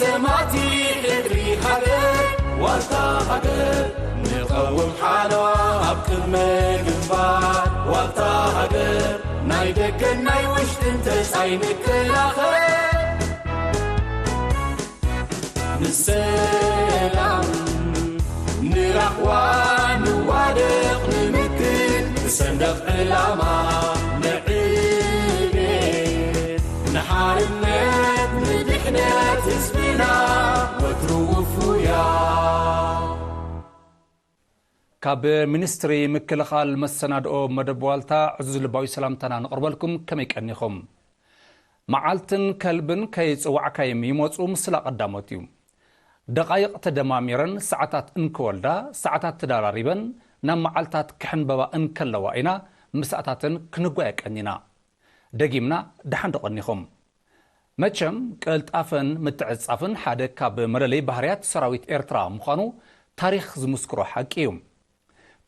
ሰማቲ ሕድሪ ሃገር ዋልታ ሃገር ንቐውም ሓራ ኣብ ቅድመ ግንባር ዋልታ ሃገር ናይ ደገን ናይ ውሽጥን ተጻይ ንከላኸል ንሰላም ንራህዋ ንዋደቕ ንምክን ንሰንደቕ ዕላማ ንዕቤት ንሓርነት ንድሕነት ህዝብና ወትሩ ውፉያ። ካብ ሚኒስትሪ ምክልኻል መሰናድኦ መደብ ዋልታ ዕዙዝ ልባዊ ሰላምታና ንቕርበልኩም። ከመይ ቀኒኹም? መዓልትን ከልብን ከይጽዋዕካዮም ይመጹ ምስላ ቀዳሞት እዩ። ደቓይቕ ተደማሚረን ሰዓታት እንክወልዳ፣ ሰዓታት ተዳራሪበን ናብ መዓልታት ክሕንበባ እንከለዋ ኢና ምሳእታተን ክንጓየ ቀኒና። ደጊምና ደሓን ዶ ቀኒኹም? መቸም ቅልጣፈን ምትዕጻፍን ሓደ ካብ መለለይ ባህርያት ሰራዊት ኤርትራ ምዃኑ ታሪኽ ዝምስክሮ ሓቂ እዩ።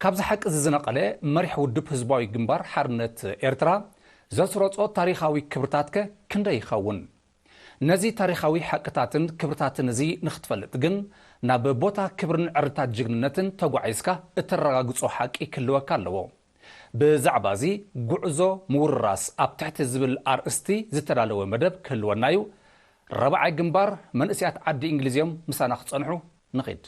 ካብዚ ሓቂ እዚ ዝነቐለ መሪሕ ውድብ ህዝባዊ ግንባር ሓርነት ኤርትራ ዘስረጾ ታሪኻዊ ክብርታትከ ክንደይ ይኸውን? ነዚ ታሪኻዊ ሓቅታትን ክብርታትን እዚ ንኽትፈልጥ ግን ናብ ቦታ ክብርን ዕርታት ጅግንነትን ተጓዒዝካ እተረጋግጾ ሓቂ ክህልወካ ኣለዎ። ብዛዕባ እዚ ጉዕዞ ምውርራስ ኣብ ትሕቲ ዝብል ኣርእስቲ ዝተዳለወ መደብ ክህልወና እዩ። ራብዓይ ግንባር መንእሰያት ዓዲ እንግሊዝ እዮም። ምሳና ክጸንሑ ንኺድ።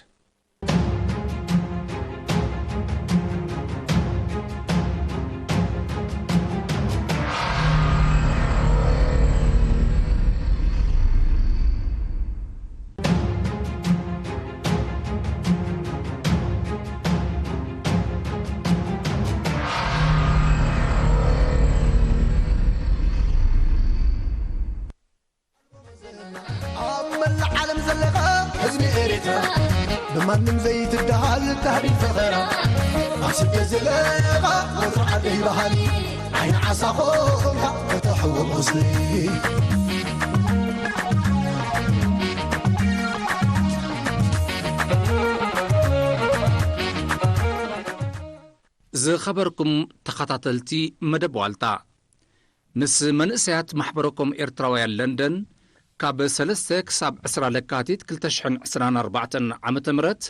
ኣብ መላእ ዓለም ዘለኻ ህዝቢ ኤሪትራ ብማንም ዘይትደሃል ታሪኽ ፈኸራ ኣብ ስደት ዘለኻ ወትሩ ዓደይ በሃሊ ዓይኒ ዓሳ ኾንካ ከተሕዎ ቁስሊ። ዝኸበርኩም ተኸታተልቲ መደብ ዋልታ፣ ምስ መንእሰያት ማሕበረኮም ኤርትራውያን ለንደን ካብ ሰለስተ ክሳብ ዕስራ ለካቲት ክልተ ሽሕን ዕስራን ኣርባዕተን ዓመተ ምህረት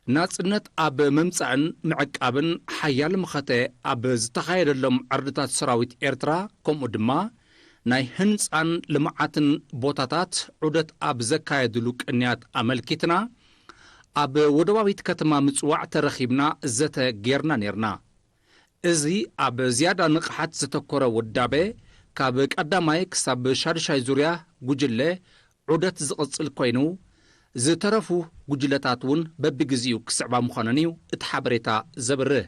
ናጽነት ኣብ ምምጻእን ምዕቃብን ሓያል መኸተ ኣብ ዝተኻየደሎም ዕርድታት ሰራዊት ኤርትራ፣ ከምኡ ድማ ናይ ህንጻን ልምዓትን ቦታታት ዑደት ኣብ ዘካየድሉ ቅንያት ኣመልኪትና፣ ኣብ ወደባዊት ከተማ ምጽዋዕ ተረኺብና ዘተ ጌርና ኔርና። እዚ ኣብ ዝያዳ ንቕሓት ዘተኮረ ውዳበ፣ ካብ ቀዳማይ ክሳብ ሻዱሻይ ዙርያ ጉጅለ ዑደት ዝቕጽል ኮይኑ፣ ዝተረፉ ጉጅለታት እውን በብግዜኡ ክስዕባ ምዃነን እዩ እቲ ሓበሬታ ዘብርህ።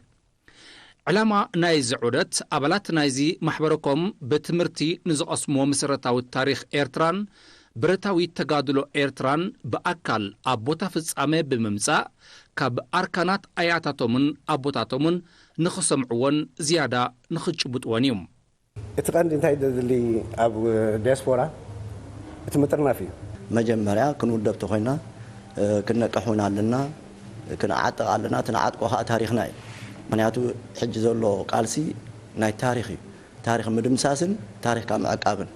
ዕላማ ናይዚ ዑደት፣ ኣባላት ናይዚ ማሕበረኮም ብትምህርቲ ንዝቐስምዎ መሰረታዊ ታሪኽ ኤርትራን ብረታዊ ተጋድሎ ኤርትራን ብኣካል ኣብ ቦታ ፍጻመ ብምምጻእ፣ ካብ ኣርካናት ኣያታቶምን ኣቦታቶምን ንኽሰምዕዎን ዝያዳ ንኽጭብጥዎን እዩ። እቲ ቀንዲ እንታይ ዘድሊ ኣብ ዲያስፖራ እቲ ምጥርናፍ እዩ። መጀመርያ ክንውደብ ተኾይና ክንነቅሕ እውን ኣለና፣ ክንዓጥቕ ኣለና። እቲ ንዓጥቆ ከዓ ታሪኽና እዩ። ምኽንያቱ ሕጂ ዘሎ ቃልሲ ናይ ታሪኽ እዩ። ታሪኽ ምድምሳስን ታሪኽካ ምዕቃብን።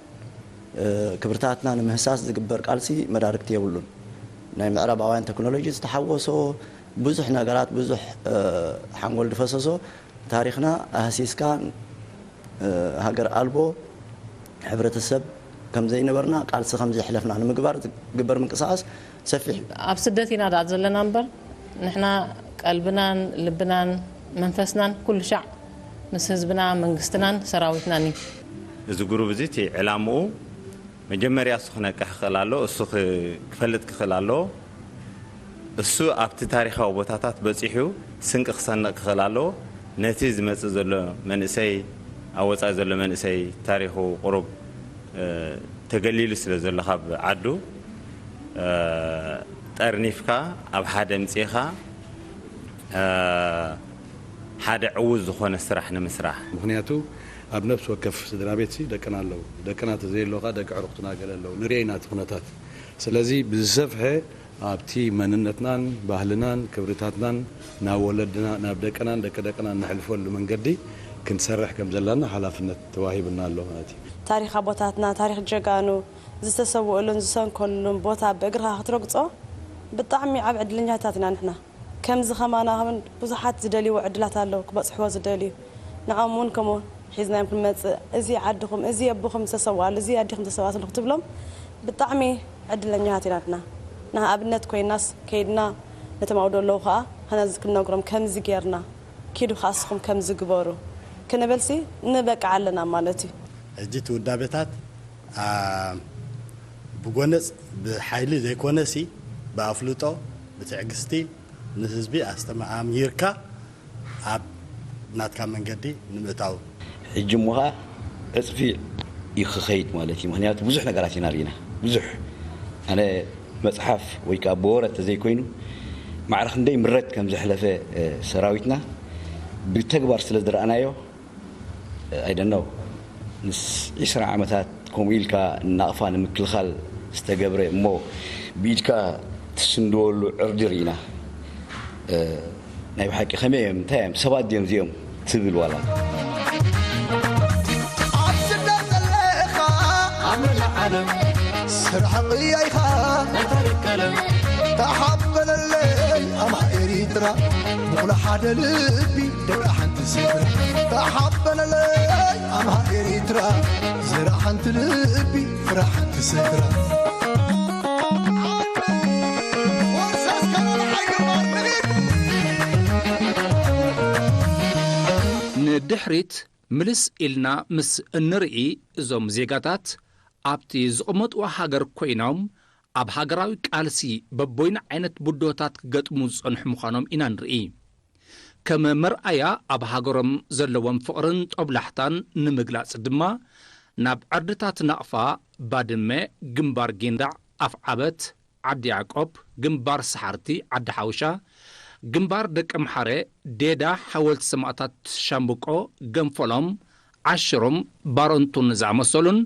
ክብርታትና ንምህሳስ ዝግበር ቃልሲ መዳርግቲ የብሉን። ናይ ምዕራባውያን ቴክኖሎጂ ዝተሓወሶ ብዙሕ ነገራት፣ ብዙሕ ሓንጎል ዝፈሰሶ ታሪኽና ኣህሲስካ ሃገር ኣልቦ ሕብረተሰብ ከም ዘይነበርና፣ ቃልሲ ከም ዘየሕለፍና ንምግባር ዝግበር ምንቅስቓስ ሰፊሕ እዩ። ኣብ ስደት ኢና ደኣ ዘለና እምበር ንሕና ቀልብናን ልብናን መንፈስናን ኩሉ ሻዕ ምስ ህዝብና መንግስትናን ሰራዊትናን እዩ። እዚ ግሩብ እዚ እቲ ዕላምኡ መጀመርያ እሱ ክነቅሕ ክኽእል ኣለዎ፣ እሱ ክፈልጥ ክኽእል ኣለዎ። እሱ ኣብቲ ታሪኻዊ ቦታታት በጺሑ ስንቂ ክሰንቕ ክኽእል ኣለዎ። ነቲ ዝመጽእ ዘሎ መንእሰይ፣ ኣብ ወጻኢ ዘሎ መንእሰይ ታሪኹ ቁሩብ ተገሊሉ ስለ ዘሎ ካብ ዓዱ ጠርኒፍካ ኣብ ሓደ ኣምጺእኻ ሓደ ዕዉት ዝኾነ ስራሕ ንምስራሕ። ምኽንያቱ ኣብ ነፍሲ ወከፍ ስድራ ቤትሲ ደቅና ኣለዉ። ደቅና ተዘየለዉ ከኣ ደቂ ኣዕሩኽትና ገለ ኣለዉ። ንርእይ ኢና እቲ ኩነታት። ስለዚ ብዝሰፍሐ ኣብቲ መንነትናን ባህልናን ክብርታትናን ናብ ወለድና፣ ናብ ደቅናን ደቂ ደቅናን ነሕልፈሉ መንገዲ ክንሰርሕ ከም ዘለና ሓላፍነት ተዋሂቡና ኣሎ ማለት እዩ። ታሪኽ ኣቦታትና፣ ታሪኽ ጀጋኑ፣ ዝተሰውእሉን ዝሰንከሉን ቦታ ብእግርኻ ክትረግጾ ብጣዕሚ ዓብ ዕድለኛታት ኢና ንሕና። ከምዚ ከማና ከምን ብዙሓት ዝደልይዎ ዕድላት ኣለዉ፣ ክበጽሕዎ ዝደልዩ። ንዖም እውን ከምኡ ሒዝናዮም ክንመጽእ፣ እዚ ዓድኹም፣ እዚ ኣቦኹም ዝተሰውኣሉ፣ እዚ ኣዴኹም ዝተሰውኣትሉ ክትብሎም ብጣዕሚ ዕድለኛታት ኢና ንሕና። ንኣብነት ኮይናስ ከይድና ነቶም ኣብኡ ኣለዉ ከኣ፣ ከነዚ ክንነግሮም፣ ከምዚ ጌርና፣ ኪዱ ከኣ እስኹም ከምዚ ግበሩ ክንብልሲ ንበቅዕ ኣለና ማለት እዩ። ሕጂ እቲ ውዳቤታት፣ ኣ፣ ብጎነጽ ብሓይሊ ዘይኮነሲ፣ ብኣፍልጦ፣ ብትዕግስቲ ንህዝቢ ኣስተማኣሚርካ ኣብ ናትካ መንገዲ ንምእታው። ሕጂ እሞ ኸኣ ዕጽፊ እዩ ክኸይድ ማለት እዩ። ምኽንያቱ ብዙሕ ነገራት ኢና ርኢና። ብዙሕ፣ ኣነ መጽሓፍ ወይ ከኣ ብወረ እንተዘይኮይኑ፣ ማዕረ ክንደይ ምረት ከም ዘሕለፈ፣ እ፣ ሰራዊትና ብተግባር ስለ ዝረኣናዮ፣ I don't know፣ ምስ ዒስራ ዓመታት ከምኡ ኢልካ ናቕፋ ንምክልኻል ዝተገብረ እሞ ብኢድካ ትስንድወሉ ዕርዲ ርኢና። እ፣ ናይ ብሓቂ ከመይ እዮም? እንታይ እዮም? ሰባት ድዮም እዚኦም? ትብል ዋላ። ኣብ ስደት ዘለኻ ኣብ መላእ ዓለም ስራሕ ቅያ ኢኻ። ተሓበለለይ ኣምሃ ኤሪትራ፣ ብቑላ ሓደ ልቢ ደቂ ሓንቲ ስድራ። ተሓበለለይ ኣምሃ ኤሪትራ፣ ዘራ ሓንቲ ልቢ፣ ፍራ ሓንቲ ስድራ። ንድሕሪት ምልስ ኢልና ምስ እንርኢ፣ እዞም ዜጋታት ኣብቲ ዝቕመጥዋ ሃገር ኮይኖም፣ ኣብ ሃገራዊ ቃልሲ በቦይኑ ዓይነት ብድሆታት ክገጥሙ ዝጸንሑ ምዃኖም ኢና ንርኢ። ከም መርኣያ፣ ኣብ ሃገሮም ዘለዎም ፍቕርን ጦብላሕታን ንምግላጽ ድማ፣ ናብ ዕርድታት ናቕፋ፣ ባድመ፣ ግንባር ጊንዳዕ፣ ኣፍዓበት፣ ዓዲ ያዕቆብ፣ ግንባር ሰሓርቲ፣ ዓዲ ሓውሻ፣ ግንባር ደቀምሓረ፣ ዴዳ፣ ሓወልቲ ሰማእታት ሻምብቆ፣ ገንፈሎም፣ ዓሽሩም፣ ባረንቱን ዝኣመሰሉን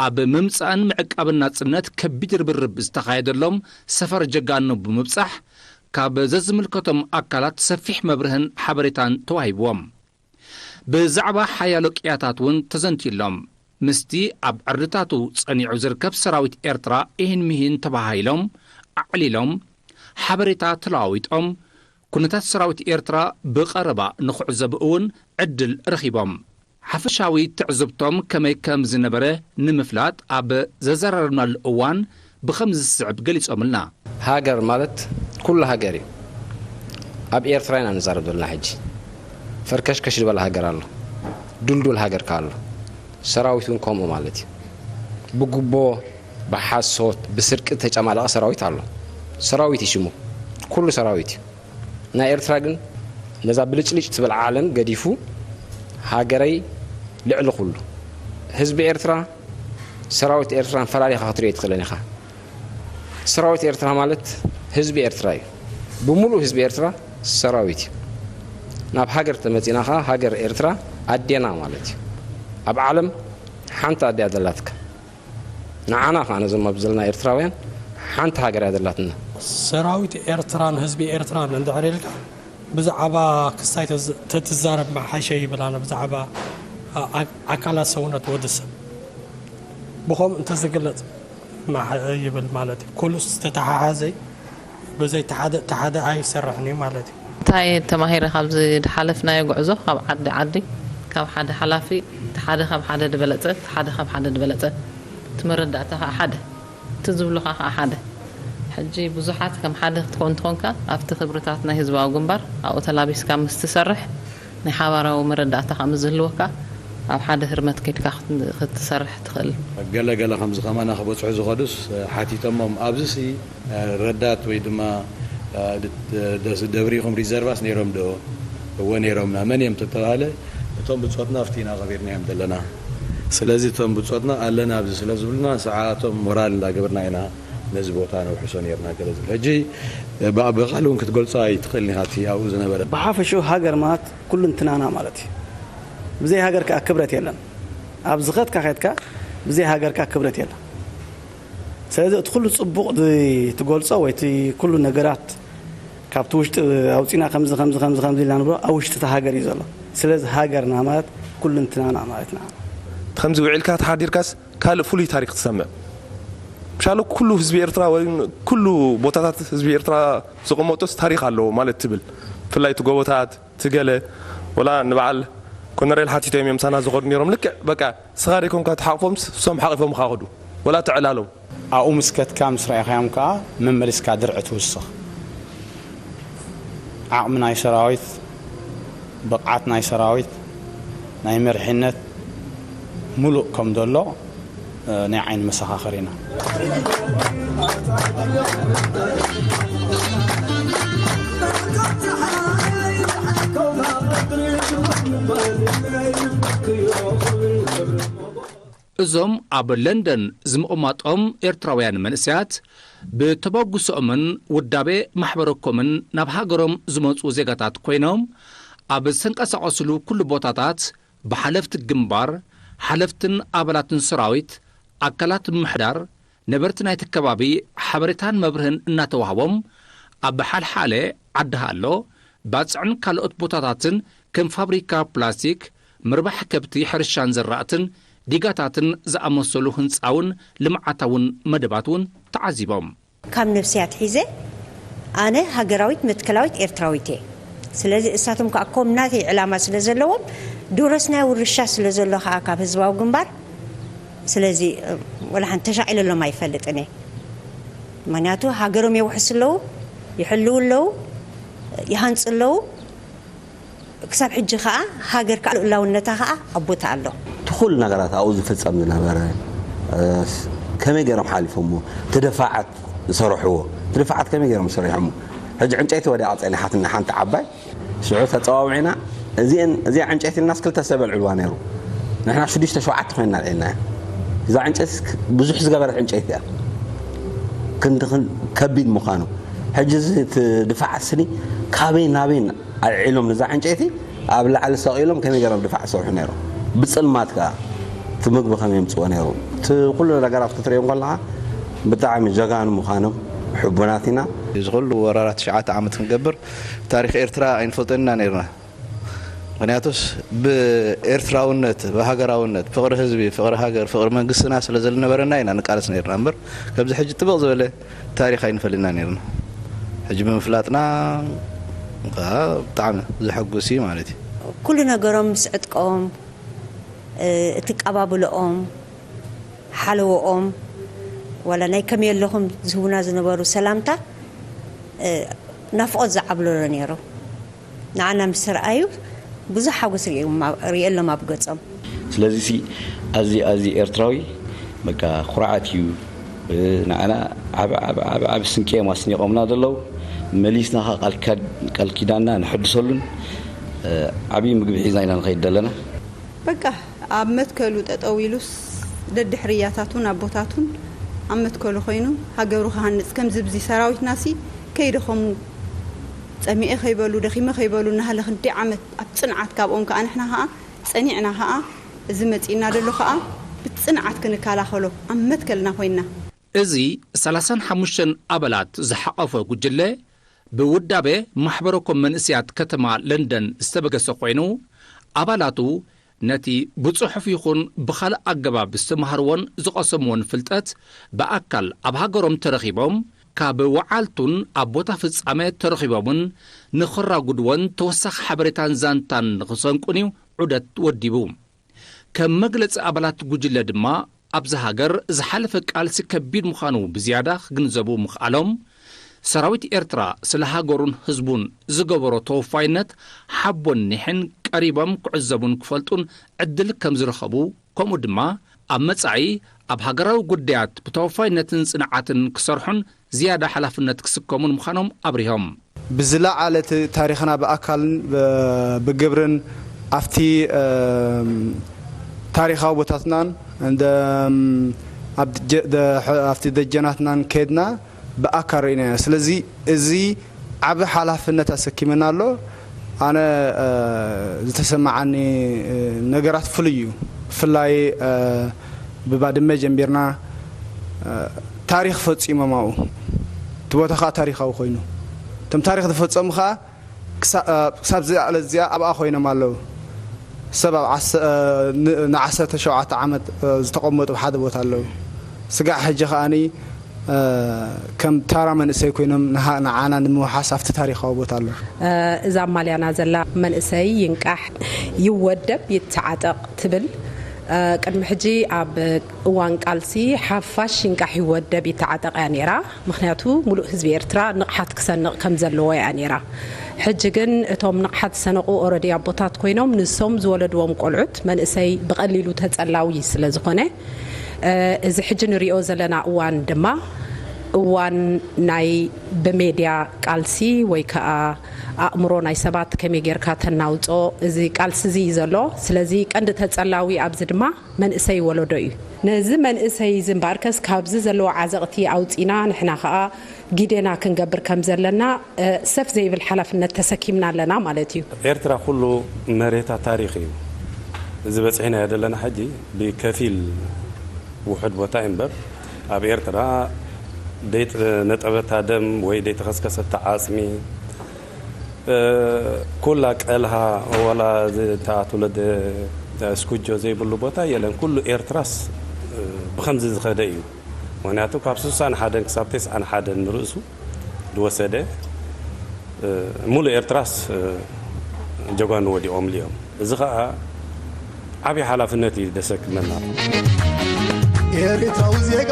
ኣብ ምምጻእን ምዕቃብን ናጽነት ከቢድ ርብርብ ዝተኻየደሎም ሰፈር ጀጋኑ ብምብጻሕ፣ ካብ ዘዝምልከቶም ኣካላት ሰፊሕ መብርህን ሓበሬታን ተዋሂብዎም። ብዛዕባ ሓያሎ ቅያታት እውን ተዘንትዩሎም። ምስቲ ኣብ ዕርድታቱ ጸኒዑ ዝርከብ ሰራዊት ኤርትራ ኢሂን ምሂን ተባሃሂሎም፣ ኣዕሊሎም፣ ሓበሬታ ተለዋዊጦም፣ ኩነታት ሰራዊት ኤርትራ ብቐረባ ንኽዕዘቡ እውን ዕድል ረኺቦም። ሓፈሻዊ ትዕዝብቶም ከመይ ከም ዝነበረ ንምፍላጥ ኣብ ዘዘራረብናሉ እዋን ብኸምዚ ዝስዕብ ገሊጾምልና። ሃገር ማለት ኩሉ ሃገር እዩ። ኣብ ኤርትራ ኢና ንዛረብ ዘለና ሕጂ። ፈርከሽከሽ ዝበለ ሃገር ኣሎ። ድልዱል ሃገር ከኣ ኣሎ። ሰራዊት እውን ከምኡ ማለት እዩ። ብጉቦ፣ ብሓሶት፣ ብስርቂ ዝተጨማለቐ ሰራዊት ኣሎ። ሰራዊት እዩ ሽሙ። ኩሉ ሰራዊት እዩ። ናይ ኤርትራ ግን ነዛ ብልጭልጭ ትብል ዓለም ገዲፉ ሃገረይ ልዕሊ ኩሉ። ህዝቢ ኤርትራ ሰራዊት ኤርትራን ፈላሊኻ ክትሪኦ ኣይትኽእልን ኢኻ። ሰራዊት ኤርትራ ማለት ህዝቢ ኤርትራ እዩ። ብምሉእ ህዝቢ ኤርትራ ሰራዊት እዩ። ናብ ሃገር ተመጺና ኸኣ ሃገር ኤርትራ ኣዴና ማለት እዩ። ኣብ ዓለም ሓንቲ ኣደ እያ ዘላትካ። ንዓና ኸኣ ነዞም ኣብዚ ዘለና ኤርትራውያን ሓንቲ ሃገር እያ ዘላትና። ሰራዊት ኤርትራን ህዝቢ ኤርትራን እንድሕር ኢልካ ብዛዕባ ክስታይ ተዝ-፣ ተትዛረብ ምሓሸ ይብል ኣነ። ብዛዕባ ኣ-፣ ኣ-፣ ኣካላት ሰውነት ወዲ ሰብ ብኸምኡ እንተዝግለጽ ምሓ-፣ ይብል ማለት እዩ። ኩሉ ዝተተሓሓዘ እዩ። ብዘይ ተሓደ፣ ተሓደ ኣይሰርሕን እዩ ማለት እዩ። እንታይ ተማሂረ ካብዚ ዝሓለፍናዮ ጉዕዞ? ካብ ዓዲ ዓዲ፣ ካብ ሓደ ሓላፊ፣ እቲ ሓደ ካብ ሓደ ዝበለጸ፣ እቲ ሓደ ካብ ሓደ ዝበለጸ፣ እቲ መረዳእታ ከዓ ሓደ፣ እቲ ዝብሉኻ ከዓ ሓደ። ሕጂ ብዙሓት ከም ሓደ ክትኮን እንተኾንካ፣ ኣብቲ ክብርታት ናይ ህዝባዊ ግንባር ኣብኡ ተላቢስካ ምስ ትሰርሕ፣ ናይ ሓባራዊ መረዳእታ ከዓ ምስ ዝህልወካ፣ ኣብ ሓደ ህርመት ከይድካ ክት-፣ ክትሰርሕ ትኽእል። ገለ ገለ ከምዚ ከማና ክበጽሑ ዝኸዱስ ሓቲቶሞም፣ ኣብዚሲ ረዳት ወይ ድማ፣ እ፣ ድ-፣ ደ-፣ ደብሪኹም ሪዘርቫስ ነይሮም ዶ? እወ ነይሮምና። መን እዮም ተተባህለ፣ እቶም ብጾትና ኣብቲ ኢና ቀቢርናዮም ዘለና። ስለዚ እቶም ብጾትና ኣለና ኣብዚ ስለ ዝብሉና፣ ንስዓቶም ሞራል እንዳገበርና ኢና ነዚ ቦታ ነውሕሶ ነይርና ገለ ዝብል። ሕጂ፣ እ፣ ብ-፣ ብቓል እውን ክትገልጾ ኣይትኽእልን ኢኻ እቲ ኣብኡ ዝነበረ። ብሓፈሽኡ ሃገር ማለት ኩልንትናና ማለት እዩ። ብዘይ ሃገር ከኣ ክብረት የለን። ኣብ ዝኸድካ ኸድካ፣ ብዘይ ሃገር ከኣ ክብረት የለን። ስለዚ እቲ ኩሉ ጽቡቕ ዝ-፣ ትገልጾ ወይ እቲ ኩሉ ነገራት ካብቲ ውሽጢ ኣውጺና ከምዚ፣ ከምዚ፣ ከምዚ፣ ከምዚ ኢልና ንብሎ፣ ኣብ ውሽጢ እታ ሃገር እዩ ዘሎ። ስለዚ ሃገርና ማለት ኩልንትናና ማለት ኢና። ከምዚ ውዒልካ ተሓዲርካስ ካልእ ፍሉይ ታሪኽ ትሰምዕ? ምሻሉ ኩሉ ህዝቢ ኤርትራ ወይ ኩሉ ቦታታት ህዝቢ ኤርትራ ዝቐመጦስ ታሪኽ ኣለዎ ማለት ትብል። ብፍላይ እቲ ጎቦታት፣ እቲ ገለ፣ ወላ ንበዓል ኮነሬል ሓቲቶም እዮም ምሳና ዝኸዱ ነይሮም። ልክዕ በቃ ስኻ ደይኮንካ ትሓቕፎምስ፣ እሶም ሓቒፎምኻ ኸዱ። ወላ ትዕላሎም። ኣብኡ ምስ ከድካ ምስ ረኣኻዮም ከኣ መመሊስካ ድርዒ ትውስኽ። ዓቕሚ ናይ ሰራዊት፣ ብቕዓት ናይ ሰራዊት፣ ናይ መሪሕነት ምሉእ ከም ዘሎ ናይ ዓይኒ መሰኻኽር ኢና። እዞም ኣብ ለንደን ዝምቕማጦም ኤርትራውያን መንእሰያት ብተበግሶኦምን ውዳቤ ማሕበረኮምን ናብ ሃገሮም ዝመጹ ዜጋታት ኮይኖም፣ ኣብ ዝተንቀሳቐስሉ ኩሉ ቦታታት ብሓለፍቲ ግንባር፣ ሓለፍትን ኣባላትን ሰራዊት፣ ኣካላት ምምሕዳር፣ ነበርቲ ናይቲ ከባቢ ሓበሬታን መብርህን እናተዋህቦም፣ ኣብ ሓልሓለ ዓዲ ሃሎ፣ ባጽዕን ካልኦት ቦታታትን ከም ፋብሪካ ፕላስቲክ፣ ምርባሕ ከብቲ፣ ሕርሻን ዘራእትን ዲጋታትን ዝኣመሰሉ ህንጻውን ልምዓታውን መደባት እውን ተዓዚቦም። ካብ ነብሰይ ኣትሒዘ ኣነ ሃገራዊት መትከላዊት ኤርትራዊት እየ። ስለዚ እሳቶም ከኣ ከም ናተይ ዕላማ ስለ ዘለዎም፣ ድውረስናዮ ውርሻ ስለ ዘሎ ከኣ ካብ ህዝባዊ ግንባር፣ ስለዚ ወላ ሓንቲ ተሻቒለሎም ኣይፈልጥን እየ። ምኽንያቱ ሃገሮም የውሕሱ ኣለዉ፣ ይሕልዉ ኣለዉ፣ ይሃንጹ ኣለዉ። ክሳብ ሕጂ ከኣ ሃገር ከኣ ልኡላውነታ ከኣ ኣብ ቦታ ኣሎ። እቲ ኩሉ ነገራት ኣብኡ ዝፍጸም ዝነበረ ከመይ ገይሮም ሓሊፎምዎ? እቲ ድፋዓት ዝሰርሕዎ እቲ ድፋዓት ከመይ ገይሮም ሰሪሖምዎ? ሕጂ ዕንጨይቲ ወዲቓ ጸኒሓትና ሓንቲ ዓባይ ሽዑ ተጸዋዊዕና እዚኤን እዚኣ ዕንጨይቲ ኢልናስ ክልተ ሰብ ኣልዕልዋ ነይሩ። ንሕና ሽዱሽተ ሸውዓተ ኮይንና ኣልዒልናያ። እዛ ዕንጨይቲ ብዙሕ ዝገበረት ዕንጨይቲ እያ። ክንዲ ከቢድ ምዃኑ ሕጂ እዚ እቲ ድፋዓት ስኒ ካበይ ናበይ ኣልዒሎም ነዛ ዕንጨይቲ ኣብ ላዕሊ ሰቒሎም ከመይ ገይሮም ድፋዕ ይሰርሑ ነይሮም። ብጽልማት ከኣ እቲ ምግቢ ከመይ የምጽዎ ነይሮም። እቲ ኩሉ ነገራት ክትርእዮም ከለኻ ብጣዕሚ ጀጋኑ ምዃኖም ሕቡናት ኢና። እዚ ኩሉ ወራራት ትሽዓተ ዓመት ክንገብር ታሪኽ ኤርትራ ኣይንፈልጦን ኢና ነይርና። ምኽንያቱስ ብኤርትራውነት፣ ብሃገራውነት፣ ፍቕሪ ህዝቢ፣ ፍቕሪ ሃገር፣ ፍቕሪ መንግስትና ስለ ዝነበረና ኢና ንቃለስ ነይርና እምበር ከምዚ ሕጂ ጥብቕ ዝበለ ታሪኽ ኣይንፈልጥና ነይርና። ሕጂ ብምፍላጥና ከዓ ብጣዕሚ ዘሐጉስ እዩ ማለት እዩ። ኩሉ ነገሮም ምስ ዕጥቆም እቲ ኣቀባብልኦም ሓለዎኦም ዋላ ናይ ከመይ ኣለኹም ዝህቡና ዝነበሩ ሰላምታ ናፍቖት ዝዓብለሎ ነይሩ። ንዓና ምስ ረኣዩ ብዙሕ ሓጎስ ርእየሎም ኣብ ገጾም። ስለዚሲ ኣዚ ኣዚ ኤርትራዊ በቃ ኩርዓት እዩ። ንዓና ዓቢ ዓቢ ዓቢ ዓቢ ስንቂ እዮም ኣስኒቖምና ዘለዉ። መሊስና ኸኣ ቃል ኪዳንና ነሐድሰሉን ዓቢ ምግቢ ሒዝና ኢና ንኸይድ ዘለና። በቃ ኣብ መትከሉ ጠጠው ኢሉስ ደድሕርያታቱን ኣቦታቱን ኣብ መትከሉ ኮይኑ ሃገሩ ክሃንጽ ከምዚ ብዚ ሰራዊትናሲ ከይደኸሙ ጸሚኤ ከይበሉ ደኺመ ከይበሉ እናሃለ ክንደይ ዓመት ኣብ ጽንዓት ካብኦም ከኣ ንሕና ከኣ ጸኒዕና ከኣ እዚ መጺእና ደሎ ከኣ ብጽንዓት ክንከላኸሎ ኣብ መትከልና ኮይንና እዚ ሰላሳን ሓሙሽተን ኣባላት ዝሓቐፈ ጉጅለ ብውዳበ ማሕበረ ኮም መንእሰያት ከተማ ለንደን ዝተበገሰ ኮይኑ ኣባላቱ ነቲ ብጽሑፍ ይኹን ብኻልእ ኣገባብ ዝተማህርዎን ዝቐሰምዎን ፍልጠት ብኣካል ኣብ ሃገሮም ተረኺቦም ካብ ወዓልቱን ኣብ ቦታ ፍጻመ ተረኺቦምን ንኽራጉድዎን ተወሳኺ ሓበሬታን ዛንታን ንኽሰንቁን እዩ ዑደት ወዲቡ። ከም መግለጺ ኣባላት ጉጅለ ድማ ኣብዛ ሃገር ዝሓለፈ ቃልሲ ከቢድ ምዃኑ ብዝያዳ ክግንዘቡ ምኽኣሎም፣ ሰራዊት ኤርትራ ስለ ሃገሩን ህዝቡን ዝገበሮ ተወፋይነት ሓቦን ኒሕን ቀሪቦም ክዕዘቡን ክፈልጡን ዕድል ከም ዝረኸቡ፣ ከምኡ ድማ ኣብ መጻኢ ኣብ ሃገራዊ ጉዳያት ብተወፋይነትን ጽንዓትን ክሰርሑን ዝያዳ ሓላፍነት ክስከሙን ምዃኖም ኣብሪሆም። ብዝለዓለ እቲ ታሪኽና ብኣካልን ብግብርን ኣብቲ ታሪኻዊ ቦታትናን ኣብቲ ደጀናትናን ከድና ብኣካል ርኢናዮ። ስለዚ እዚ ዓቢ ሓላፍነት ኣሰኪምና ኣሎ። ኣነ ዝተሰማዓኒ ነገራት ፍሉይ እዩ። ብፍላይ ብባድመ ጀሚርና ታሪኽ ፈጺሞም ኣብኡ። እቲ ቦታ ከኣ ታሪኻዊ ኮይኑ እቶም ታሪኽ ዝፈጸሙ ከኣ ክሳብ እዛ ዕለት እዚኣ ኣብኣ ኮይኖም ኣለዉ። ሰብ ኣብ ንዓሰርተ ሸውዓተ ዓመት ዝተቐመጡ ኣብ ሓደ ቦታ ኣለዉ። ስጋዕ ሕጂ ከኣኒ፣ እ፣ ከም ታራ መንእሰይ ኮይኖም ንሃ-፣ ንዓና ንምውሓስ ኣብቲ ታሪኻዊ ቦታ ኣሎ። እ፣ እዛ ማልያና ዘላ መንእሰይ ይንቃሕ ይወደብ ይተዓጠቕ ትብል። እ፣ ቅድሚ ሕጂ ኣብ እዋን ቃልሲ ሓፋሽ ይንቃሕ ይወደብ ይተዓጠቕ እያ ነይራ። ምኽንያቱ ሙሉእ ህዝቢ ኤርትራ ንቕሓት ክሰንቕ ከም ዘለዎ እያ ነይራ። ሕጂ ግን እቶም ንቕሓት ዝሰነቑ ኦረዲ ኣቦታት ኮይኖም ንሶም ዝወለድዎም ቆልዑት መንእሰይ ብቐሊሉ ተጸላዊ ስለ ዝኾነ፣ እ፣ እዚ ሕጂ ንሪኦ ዘለና እዋን ድማ እዋን ናይ ብሜድያ ቃልሲ ወይ ከኣ ኣእምሮ ናይ ሰባት ከመይ ጌርካ ተናውጾ፣ እዚ ቃልሲ እዚ እዩ ዘሎ። ስለዚ ቀንዲ ተጸላዊ ኣብዚ ድማ መንእሰይ ወለዶ እዩ። ነዚ መንእሰይ እዚ እምበኣርከስ ካብዚ ዘለዎ ዓዘቕቲ ኣውጺና ንሕና ከኣ ጊደና ክንገብር ከም ዘለና፣ እ፣ ሰፍ ዘይብል ሓላፍነት ተሰኪምና ኣለና ማለት እዩ። ኤርትራ ኩሉ መሬታ ታሪኽ እዩ። እዚ በጺሕናዮ ዘለና ሕጂ ብከፊል ውሑድ ቦታ እዩ እምበር፣ ኣብ ኤርትራ ደይጥ-፣ ነጠበታ ደም ወይ ደይተኸስከሰታ ዓጽሚ፣ እ፣ ኩላ ቀልሃ፣ ዋላ እዚ እታ ትውለድ፣ እ፣ ስኩጆ ዘይብሉ ቦታ የለን። ኩሉ ኤርትራስ፣ እ፣ ብኸምዚ ዝኸደ እዩ። ምኽንያቱ ካብ ስሳን ሓደን ክሳብ ተስዓን ሓደን ንርእሱ ዝወሰደ፣ እ፣ ሙሉእ ኤርትራስ፣ እ፣ ጀጋኑ ወዲቖምሉ እዮም። እዚ ኸኣ ዓብዪ ሓላፍነት እዩ ዘሰክመና። ኤርትራዊ ዜጋ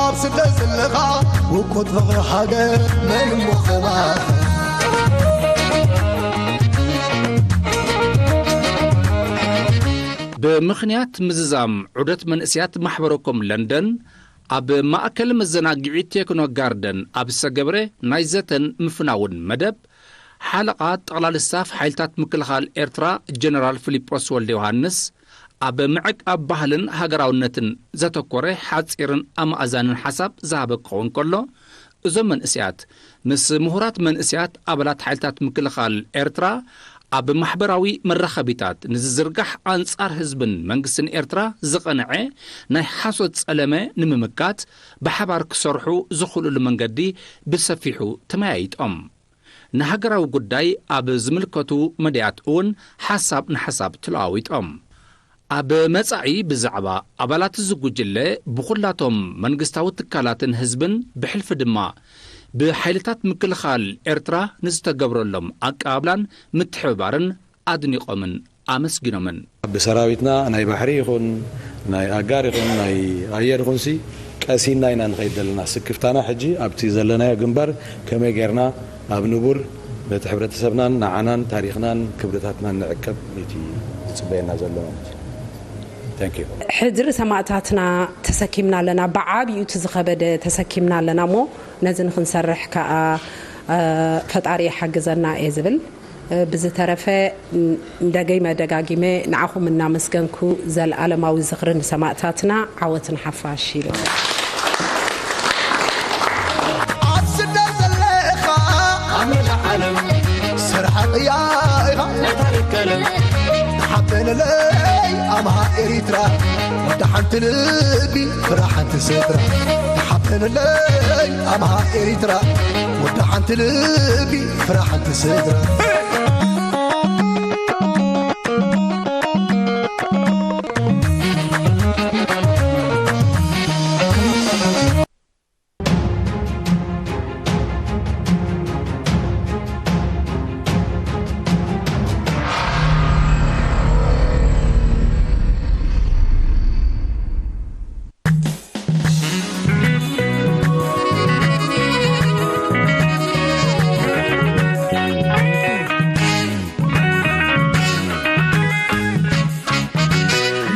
ኣብ ስደት ዘለኻ፣ ውቁት ፍቕሪ ሃገር መን እሞ ከማኻ። ብምኽንያት ምዝዛም ዑደት መንእሰያት ማሕበረ ኮም ለንደን፣ ኣብ ማእከል መዘናግዒ ቴክኖ ጋርደን ኣብ ዝተገብረ ናይ ዘተን ምፍናውን መደብ፣ ሓለቓ ጠቕላሊ ስታፍ ሓይልታት ምክልኻል ኤርትራ ጀነራል ፊሊጶስ ወልደ ዮሃንስ፣ ኣብ ምዕቃብ ባህልን ሃገራውነትን ዘተኮረ ሓጺርን ኣማእዛንን ሓሳብ ዝሃበ ክኸውን ከሎ፣ እዞም መንእሰያት ምስ ምሁራት መንእሰያት ኣባላት ሓይልታት ምክልኻል ኤርትራ ኣብ ማሕበራዊ መራኸቢታት ንዝዝርጋሕ ኣንጻር ህዝብን መንግስትን ኤርትራ ዝቐንዐ ናይ ሓሶት ጸለመ ንምምካት ብሓባር ክሰርሑ ዝኽእሉሉ መንገዲ ብሰፊሑ ተመያይጦም። ንሃገራዊ ጉዳይ ኣብ ዝምልከቱ መድያት እውን ሓሳብ ንሓሳብ ተለዋዊጦም። ኣብ መጻኢ ብዛዕባ ኣባላት እዚ ጉጅለ ብኹላቶም መንግስታዊ ትካላትን ህዝብን ብሕልፊ ድማ ብሓይልታት ምክልኻል ኤርትራ ንዝተገብረሎም ኣቀባብላን ምትሕብባርን ኣድኒቖምን ኣመስጊኖምን። ብሰራዊትና ናይ ባሕሪ ይኹን ናይ ኣጋር ይኹን ናይ ኣየር ይኹንሲ ቀሲንና ኢና ንኸይድ ዘለና። ስክፍታና ሕጂ ኣብቲ ዘለናዮ ግንባር ከመይ ጌርና ኣብ ንቡር ነቲ ሕብረተሰብናን ንዓናን ታሪኽናን ክብርታትናን ንዕቀብ እቲ ዝጽበየና ዘሎ ማለት እዩ። Thank you። ሕድሪ ሰማእታትና ተሰኪምና ኣለና፣ ብዓብዩ እቲ ዝኸበደ ተሰኪምና ኣለና እሞ ነዚ ንኽንሰርሕ ከኣ፣ እ፣ ፈጣሪ ይሓግዘና እየ ዝብል። እ፣ ብዝተረፈ፣ ን-፣ እንደገይመ ደጋጊመ ንዓኹም እናመስገንኩ፣ ዘልኣለማዊ ዝኽሪ ንሰማእታትና፣ ዓወት ንሓፋሽ ኢሉ። ኣብ ስደት ዘለኻ ኣመል ዓለም ስራሕ ቅያ ኢኻ። ንሓበነለይ ኣምሃ ኤሪትራ፣ ወዲ ሓንቲ ልቢ ፍራ ሓንቲ ስድራ። ንሓበነለይ ኣምሃ ኤሪትራ፣ ወዲ ሓንቲ ልቢ ፍራ ሓንቲ ስድራ።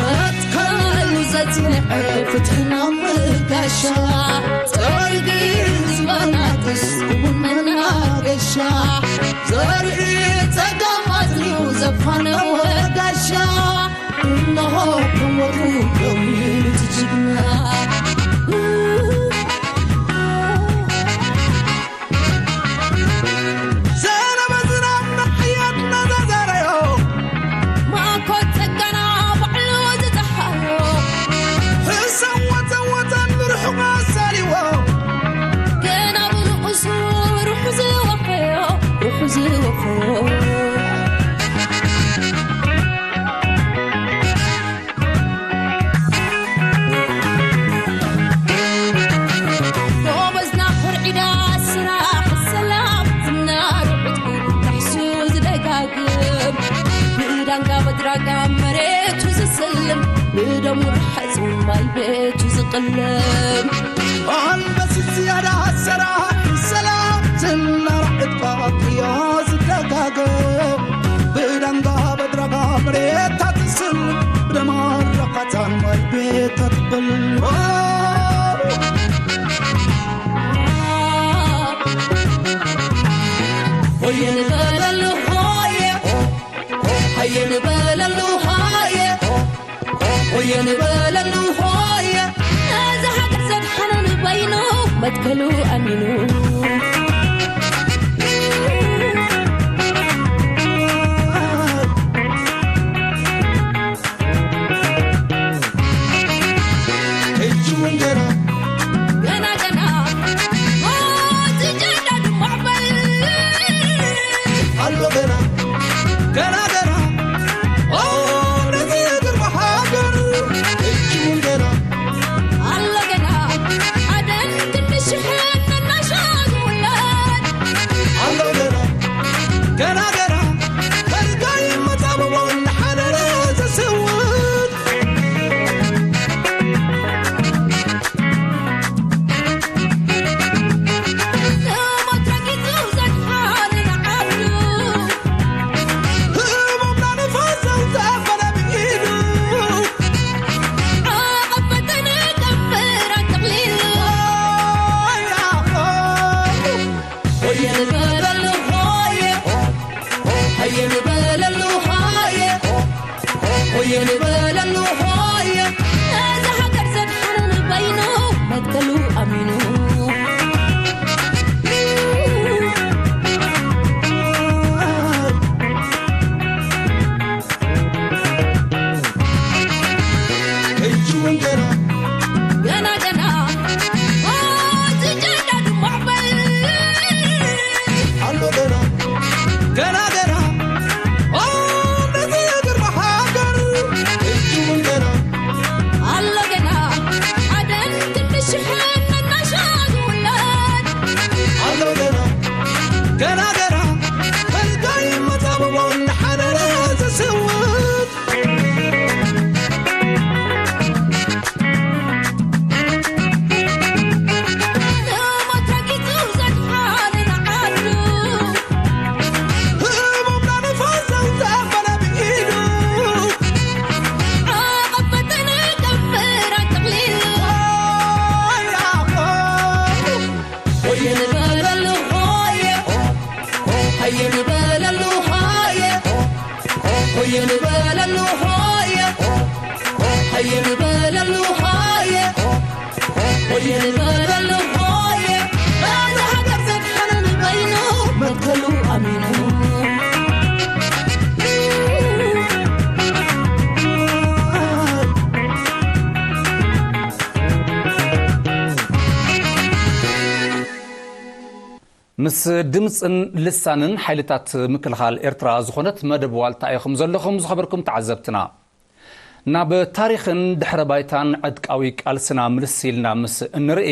መትከሉ ዘጽንዐ ፍትሕና መጋሻ፣ ጸርጊ ዝበናጥስ እውን መናገሻ፣ ዘርኢ ጸጋማት እዩ ዘፋነወ ጋሻ። እነሆ ክወቱ ደው ይብል እቲ ጅግና። ዘነበ ዝናብ ንሓያት እናዛዘረዮ፣ ማእኮት ጽገና ባዕሉ ዝጠሓዮ፣ ህሰም ወተወተን ንርሑቕ ኣሳልዎ፣ ገና ብንኡሱ ሩሑ ዝወፈዮ፣ ሩሑ ዝወፈዮ። ዳንጋ በድራጋ መሬቱ ዝስልም፣ ብደሙ ርሐጹ ማይ ቤቱ ዝቅልም። ኣንበሲት ዝያዳ ሰራ ሰላም ዝናራ ዕጥቃ ቅያ ዝደጋገ። ብዳንጋ በድራጋ መሬታ ትስልም፣ ብደማ ርሐጻ ማይ ቤታ ትቅልም። ሆየ ንበለሉ ሆየ፣ ሃየ ንበለሉ ሃየ፣ ሆየ ንበለሉ ሆየ። ነዚ ሃገር ዘድሓነ ንበይኑ መትከሉ ኣሚኑ። ሕጂ እውን ገና ገና ገና፣ ኦ፣ እቲ ጀንዳ ድሙዕ በል። ኣሎ ገና፣ ገና ገና፣ ኦ፣ ነዚ ግርማ ሃገር። ሕጂ እውን ገና ኣሎ ገና፣ ኣደን ክንዲ ሽሕን መናሻ ዝውለድ። ኣሎ ገና፣ ገና ገና፣ ከልጋይ መጻብቦ እናሓደረ ዝስውት። ሆየ ንበለሉ ሆየ፣ ሆየ ንበለሉ ሆየ፣ ሆየ ንበለሉ ሆየ። ነዛ ሃገር ዘድሓነ ንበይኑ መትከሉ ኣሚኑ። ሕጂ እውን ገና ገና ገና፣ ኦ፣ እቲ ጀንዳ ድሙዕ በል። ኣሎ ገና፣ ገና ገና፣ ኦ፣ ነዚ ግርማ ሃገር። ሕጂ እውን ገና ኣሎ ገና፣ ኣደን ክንዲ ሽሕን መናሻ ዝውለድ። ኣሎ ገና፣ ገና ገና፣ ከልጋይ መጻብቦ እናሓደረ ዝስውት። ሆየ ንበለሉ ሆየ፣ ሆየ ንበለሉ ሆየ፣ ሆየ ንበለሉ ሆየ፣ ሆየ ንበለሉ ሆየ፣ ሆየ ንበለሉ ሆየ። ነዚ ሃገር ዘድሓነ ንበይኑ መትከሉ ኣሚኑ። ምስ ድምጽን ልሳንን ሓይልታት ምክልኻል ኤርትራ ዝኾነት መደብ ዋልታ ኢኹም ዘለኹም፣ ዝኸበርኩም ተዓዘብትና። ናብ ታሪኽን ድሕረ ባይታን ዕጥቃዊ ቃልስና ምልስ ኢልና ምስ እንርኢ፣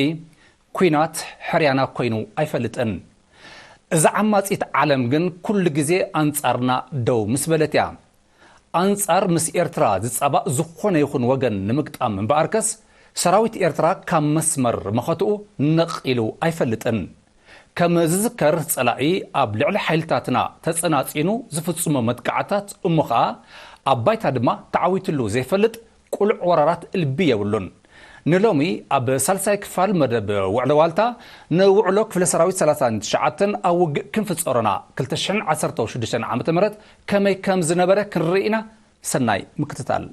ኲናት ሕርያና ኮይኑ ኣይፈልጥን። እዛ ዓማጺት ዓለም ግን ኩሉ ግዜ ኣንጻርና ደው ምስ በለት እያ። ኣንጻር ምስ ኤርትራ ዝጻባእ ዝኾነ ይኹን ወገን ንምግጣም እምበኣርከስ፣ ሰራዊት ኤርትራ ካብ መስመር መኸትኡ ነቕ ኢሉ ኣይፈልጥን። ከም ዝዝከር፣ ጸላኢ ኣብ ልዕሊ ሓይልታትና ተጸናጺኑ ዝፍጽሞ መጥቃዕታት፣ እሞ ኸኣ ኣብ ባይታ ድማ ተዓዊትሉ ዘይፈልጥ ቅሉዕ ወራራት እልቢ የብሉን። ንሎሚ ኣብ ሳልሳይ ክፋል መደብ ውዕሎ ዋልታ፣ ንውዕሎ ክፍለ ሰራዊት ሰላሳን ትሽዓተን ኣብ ውግእ ክንፊ ጾሮና ክልተ ሽሕን ዓሰርተው ሽዱሽተን ዓመተ ምህረት ከመይ ከም ዝነበረ ክንርኢ ኢና። ሰናይ ምክትታል።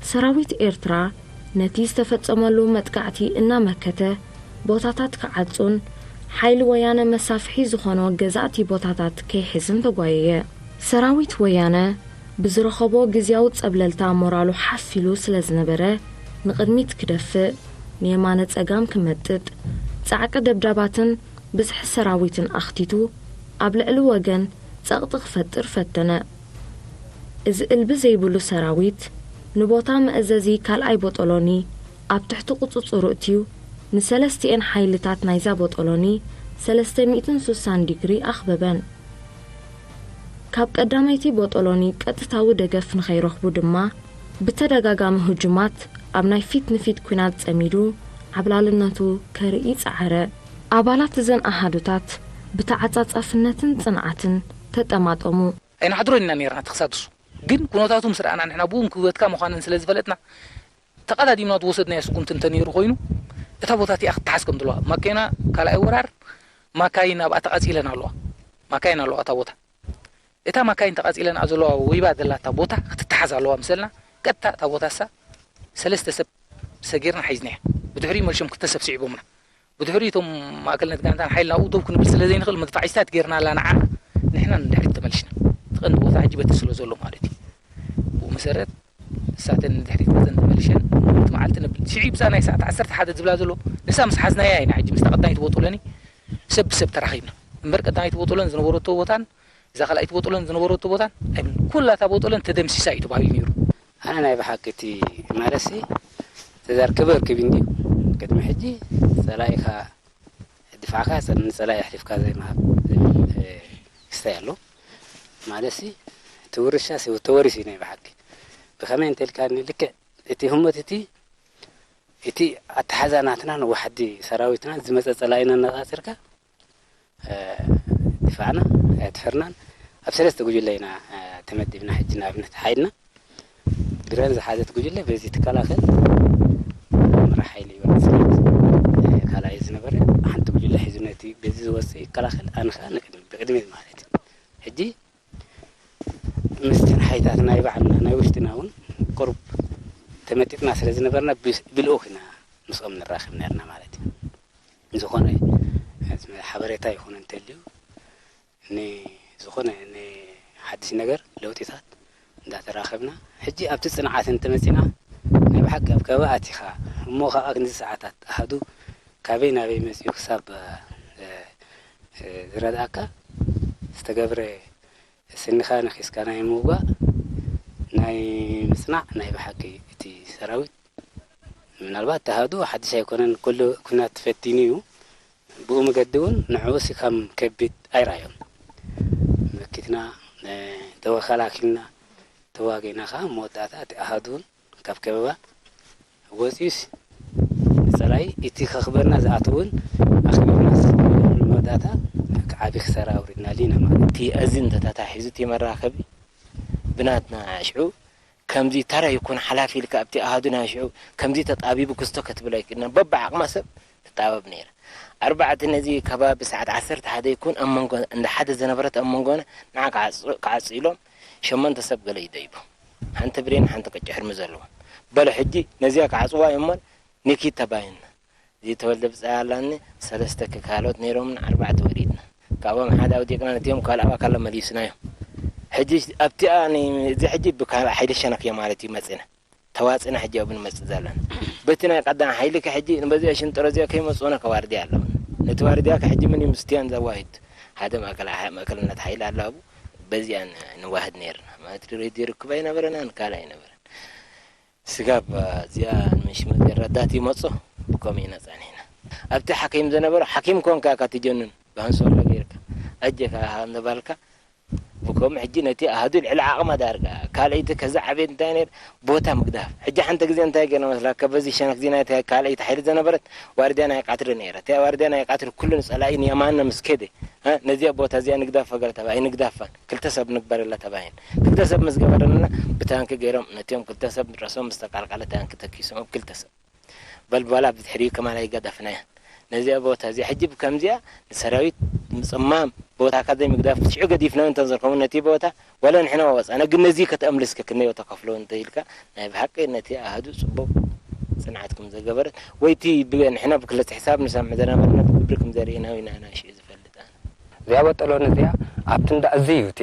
ሰራዊት ኤርትራ ነቲ ዝተፈጸመሉ መጥቃዕቲ እናመከተ፣ ቦታታት ክዓጹን ሓይሊ ወያነ መሳፍሒ ዝኾኖ ገዛእቲ ቦታታት ከይሕዝን ተጓየየ። ሰራዊት ወያነ ብዝረኸቦ ግዝያዊ ጸብለልታ ሞራሉ ሓፍ ኢሉ ስለ ዝነበረ፣ ንቕድሚት ክደፍእ፣ ንየማነ ጸጋም ክመጥጥ፣ ጻዕቂ ደብዳባትን ብዝሒ ሰራዊትን ኣኽቲቱ፣ ኣብ ልዕሊ ወገን ጸቕጢ ክፈጥር ፈተነ። እዚ እልቢ ዘይብሉ ሰራዊት፣ ንቦታ መእዘዚ ካልኣይ ቦጦሎኒ ኣብ ትሕቲ ቁጽጽሩ እትዩ፣ ንሰለስቲኤን ሓይልታት ናይዛ ቦጦሎኒ ሰለስተ ሚእትን ሱሳን ዲግሪ ኣኽበበን። ካብ ቀዳመይቲ ቦጦሎኒ ቀጥታዊ ደገፍ ንኸይረኽቡ ድማ፣ ብተደጋጋሚ ህጁማት ኣብ ናይ ፊት ንፊት ኲናት ጸሚዱ ዓብላልነቱ ከርኢ ጸዓረ። ኣባላት እዘን ኣሃዱታት ብተዓጻጻፍነትን ጽንዓትን ተጠማጠሙ። ኣይንሓድሮን ኢና ነርና እቲ ክሳድሱ። ግን ኩነታቱ ምስ ረኣና ንሕና ብኡ ክህበትካ ምዃነን ስለ ዝፈለጥና፣ ተቐዳዲምና ዝወሰድናዮ ስጉምቲ እንተነይሩ ኮይኑ፣ እታ ቦታ እቲኣ ክትተሓዝ ከም ዘለዋ፣ ማኪና ካልኣይ ወራር ማካይን ኣብኣ ተቓጺለን ኣለዋ። ማካይን ኣለዋ እታ ቦታ። እታ ማካይን ተቓጺለን ኣብ ዘለዋ ወይባ ዘላታ ቦታ ክትተሓዝ ኣለዋ ምሰልና፣ ቀጥታ እታ ቦታ እሳ ሰለስተ ሰብ ሰጊርና ሓይዝናያ። ብድሕሪኡ መልሾም ክልተ ሰብ ስዒቦምና። ብድሕሪኡ እቶም ማእከልነት ጋንታን ሓይልና ኣብኡ ደው ክንብል ስለ ዘይንኽእል፣ መድፋዕታት ጌርናላ ንዓ፣ ንሕና ንድሕሪት ተመሊስና። እቲ ቀንዲ ቦታ ሕጂ በቲ ስለ ዘሎ ማለት እዩ። ብኡ መሰረት እሳተን ንድሕሪት ገጸን ተመሊሸን፣ እቲ መዓልቲ ነብል ሽዑ ብዛ ናይ ሰዓት ዓሰርተ ሓደ ዝብላ ዘሎ፣ ንሳ ምስ ሓዝናያ ኢና ሕጂ ምስታ ቀዳመይቲ ቦጦሎኒ ሰብ ብሰብ ተራኺብና። እምበር ቀዳመይቲ ቦጦሎኒ ዝነበረቶ ቦታን እዛ ካልኣይቲ ቦጦሎን ዝነበረቶ ቦታን ኣይብልን። ኩላ እታ ቦጦሎን ተደምሲሳ እዩ ተባሂሉ ነይሩ። ኣነ ናይ ብሓቂ እቲ ማለትሲ ተዛር ክበርክብ እንድዩ። ቅድሚ ሕጂ ጸላኢኻ ድፋዕካ ጸ-፣ ንጸላኢ ኣሕሊፍካ ዘይምሃብ ዝብል፣ እ፣ ክስታይ ኣሎ። ማለትሲ እቲ ውርሻ ሲ-፣ ተወሪሱ እዩ ናይ ብሓቂ። ብኸመይ እንተልካኒ ልክዕ እቲ ህሞት እቲ፣ እቲ ኣተሓዛ ናትናን ዋሕዲ ሰራዊትናን ዝመጸ ጸላኢና እናጻጸርካ፣ እ፣ ድፋዕና ኣየጥፈርናን። ኣብ ሰለስተ ጉጅለ ኢና፣ እ፣ ተመዲብና። ሕጂ ንኣብነት ሓይልና ብረን ዝሓዘት ጉጅለ በዚ ትከላኸል፣ መራሕ ሓይሊ ዮናስ፣ እ፣ ካልኣይ ዝነበረ ሓንቲ ጉጅለ ሒዙ ነቲ በዚ ዝወፅእ ይከላኸል፣ ኣነ ከዓ ንቅድሚ-፣ ብቅድሚት ማለት እዩ። ሕጂ ምስትን ሓይታት ናይ ባዕልና ናይ ውሽጥና እውን ቁሩብ ተመጢጥና ስለ ዝነበርና ብ-፣ ብልኡኽ ኢና ምስኦም ንራኸብ ነርና ማለት እዩ። ዝኾነ ሓበሬታ ይኹን እንተልዩ፣ ንዝኾነ ንሓድሽ ነገር ለውጢታት እንዳተራኸብና፣ ሕጂ ኣብቲ ጽንዓት እንተመጺና፣ ናይ ብሓቂ ኣብ ከባቢ ኣቲኻ እሞ ኸኣ ክንዚ ሰዓታት ኣሃዱ ካበይ ናበይ መጺኡ ክሳብ፣ እ፣ እ፣ ዝረድኣካ ዝተገብረ ስንኻ ነኺስካ ናይ ምውጋእ ናይ ምጽናዕ ናይ ብሓቂ እቲ ሰራዊት ምናልባት ተሃዱ ሓድሽ ኣይኮነን፣ ኩሉ ኩናት ፈቲኑ እዩ። ብኡ መገዲ እውን ንዕኡሲ ከም ከቢድ ኣይረኣዮን። መኪትና፣ እ፣ ተወኸላኪልና ተዋጊእና ኸዓ መወዳእታ እቲ ኣሃዱ እውን ካብ ከበባ ወፂኡስ ንፀላኢ እቲ ከኽበርና ዝኣተውን ኣኽቢርናስ መወዳእታ ዓቢ ክሳራ ኣውሪድናሉ ኢና ማለት እዩ። እቲ እዚ እንተተታሒዙ እቲ መራኸቢ ብናትና ሽዑ ከምዚ ተራ ይኩን ሓላፊ ኢልካ ኣብቲ ኣሃዱ ናይ ሽዑ ከምዚ ተጣቢቡ ክስቶ ከትብል ኣይክእልና። በብዓቕማ ሰብ ትጣበብ ነይራ። ኣርባዕተ ነዚ ከባቢ ሰዓት ዓሰርተ ሓደ ይኩን ኣብ መንጎ እንዳ ሓደ ዝነበረት ኣብ መንጎና ንዓ ክዓጽ-፣ ክዓጽ ኢሎም ሸሞንተ ሰብ ገለ ይደይቡ። ሓንቲ ብሬን ሓንቲ ቅጭ ሕርሚ ዘለዎም። በሉ ሕጂ ነዚኣ ክዓጽዋ እዮም እሞ ኒኪድ ተባሂልና። እዚ ተወልደ ብጻይ ኣላኒ ሰለስተ ክካሎት ነይሮምን ኣርባዕተ ወሪድና። ካብኦም ሓደ ኣውዲቕና ነቲኦም ካልእ ኣባካሎ መሊስናዮም። ሕጂ ኣብቲኣ ኒ-፣ እዚ ሕጂ ብካልእ ሓይሊ ሸነኽ እዮ ማለት እዩ መጺና። ተዋጺና ሕጂ ኣብኡ ንመጽእ ዘለና። በቲ ናይ ቀዳም ሓይሊ ከ ሕጂ ንበዚኣ ሽንጥሮ እዚኣ ከይመጽኡና ከዋርድያ ኣለዉ። ነቲ ዋርድያ ከ ሕጂ ምን እዩ ምስቲያን ዘዋሂድ? ሓደ ማእከል-፣ ማእከልነት ሓይሊ ኣሎ ኣብኡ። በዚኣ ን-፣ ንዋህድ ነይርና። ማለት ሬድዮ ርክብ ኣይነበረናን፣ ካልእ ኣይነበረን። ስጋብ እዚኣ ንምሽመት ረዳት ይመጾ፣ ብከምኡ ኢና ጸኒሕና። ኣብቲ ሓኪም ዝነበረ፣ ሓኪም ኮንካ ኢኻ ትጀንን፣ ብኣንሶላ ጌርካ፣ ኣጀካ ኢኻ እንዳባልካ፣ ብከምኡ ሕጂ ነቲ ኣሃዱ ልዕሊ ዓቕማ ዳርጋ፣ ካልኣይቲ ከዛ ዓብየት እንታይ ነይር፣ ቦታ ምግዳፍ። ሕጂ ሓንቲ ግዜ እንታይ ገይርና መስላካ፣ በዚ ሸነክ እዚ ናይቲ ካልኣይቲ ሓይሊ ዝነበረት ዋርድያ ናይ ቀትሪ ነይራ። እቲኣ ዋርድያ ናይ ቀትሪ ኩሉ ንጸላኢ ንየማንና ምስ ከደ፣ እ፣ ነዚኣ ቦታ እዚኣ ንግዳፋ ገለ ተባሂ፣ ንግዳፋ። ክልተ ሰብ ንግበረላ ተባሂን። ክልተ ሰብ ምስ ገበረልና፣ ብታንኪ ገይሮም ነቲኦም ክልተ ሰብ ርእሶም ምስ ተቃልቀለ ታንኪ ተኪሶም ኣብ ክልተ ሰብ። በልባላ ብድሕሪኡ ከማን ኣይገደፍናያን። ነዚኣ ቦታ እዚኣ ሕጂ ብከምዚኣ ንሰራዊት ምጽማም፣ ቦታካ ዘይምግዳፍ፣ ሽዑ ገዲፍናዮ እንተዘርከቡ ነቲ ቦታ፣ ዋላ ንሕና ወጻና፣ ግን ነዚ ከተምልስከ ክንደይ ተኸፍሎ እንተ ኢልካ፣ ናይ ብሓቂ ነቲ ኣሃዱ ጽቡቕ ጽንዓት ከም ዘገበረት፣ ወይ እቲ ብ-፣ ንሕና ብክልተ ሕሳብ ንሰምዕ ዝነበርና ብግብሪ ከም ዘርእናዮ ኢና፣ ኢና ሽዑ ዝፈልጥ ኣነ። እዚኣ በጠሎን እዚኣ ኣብቲ እንዳ እዚ እዩ እቲ፣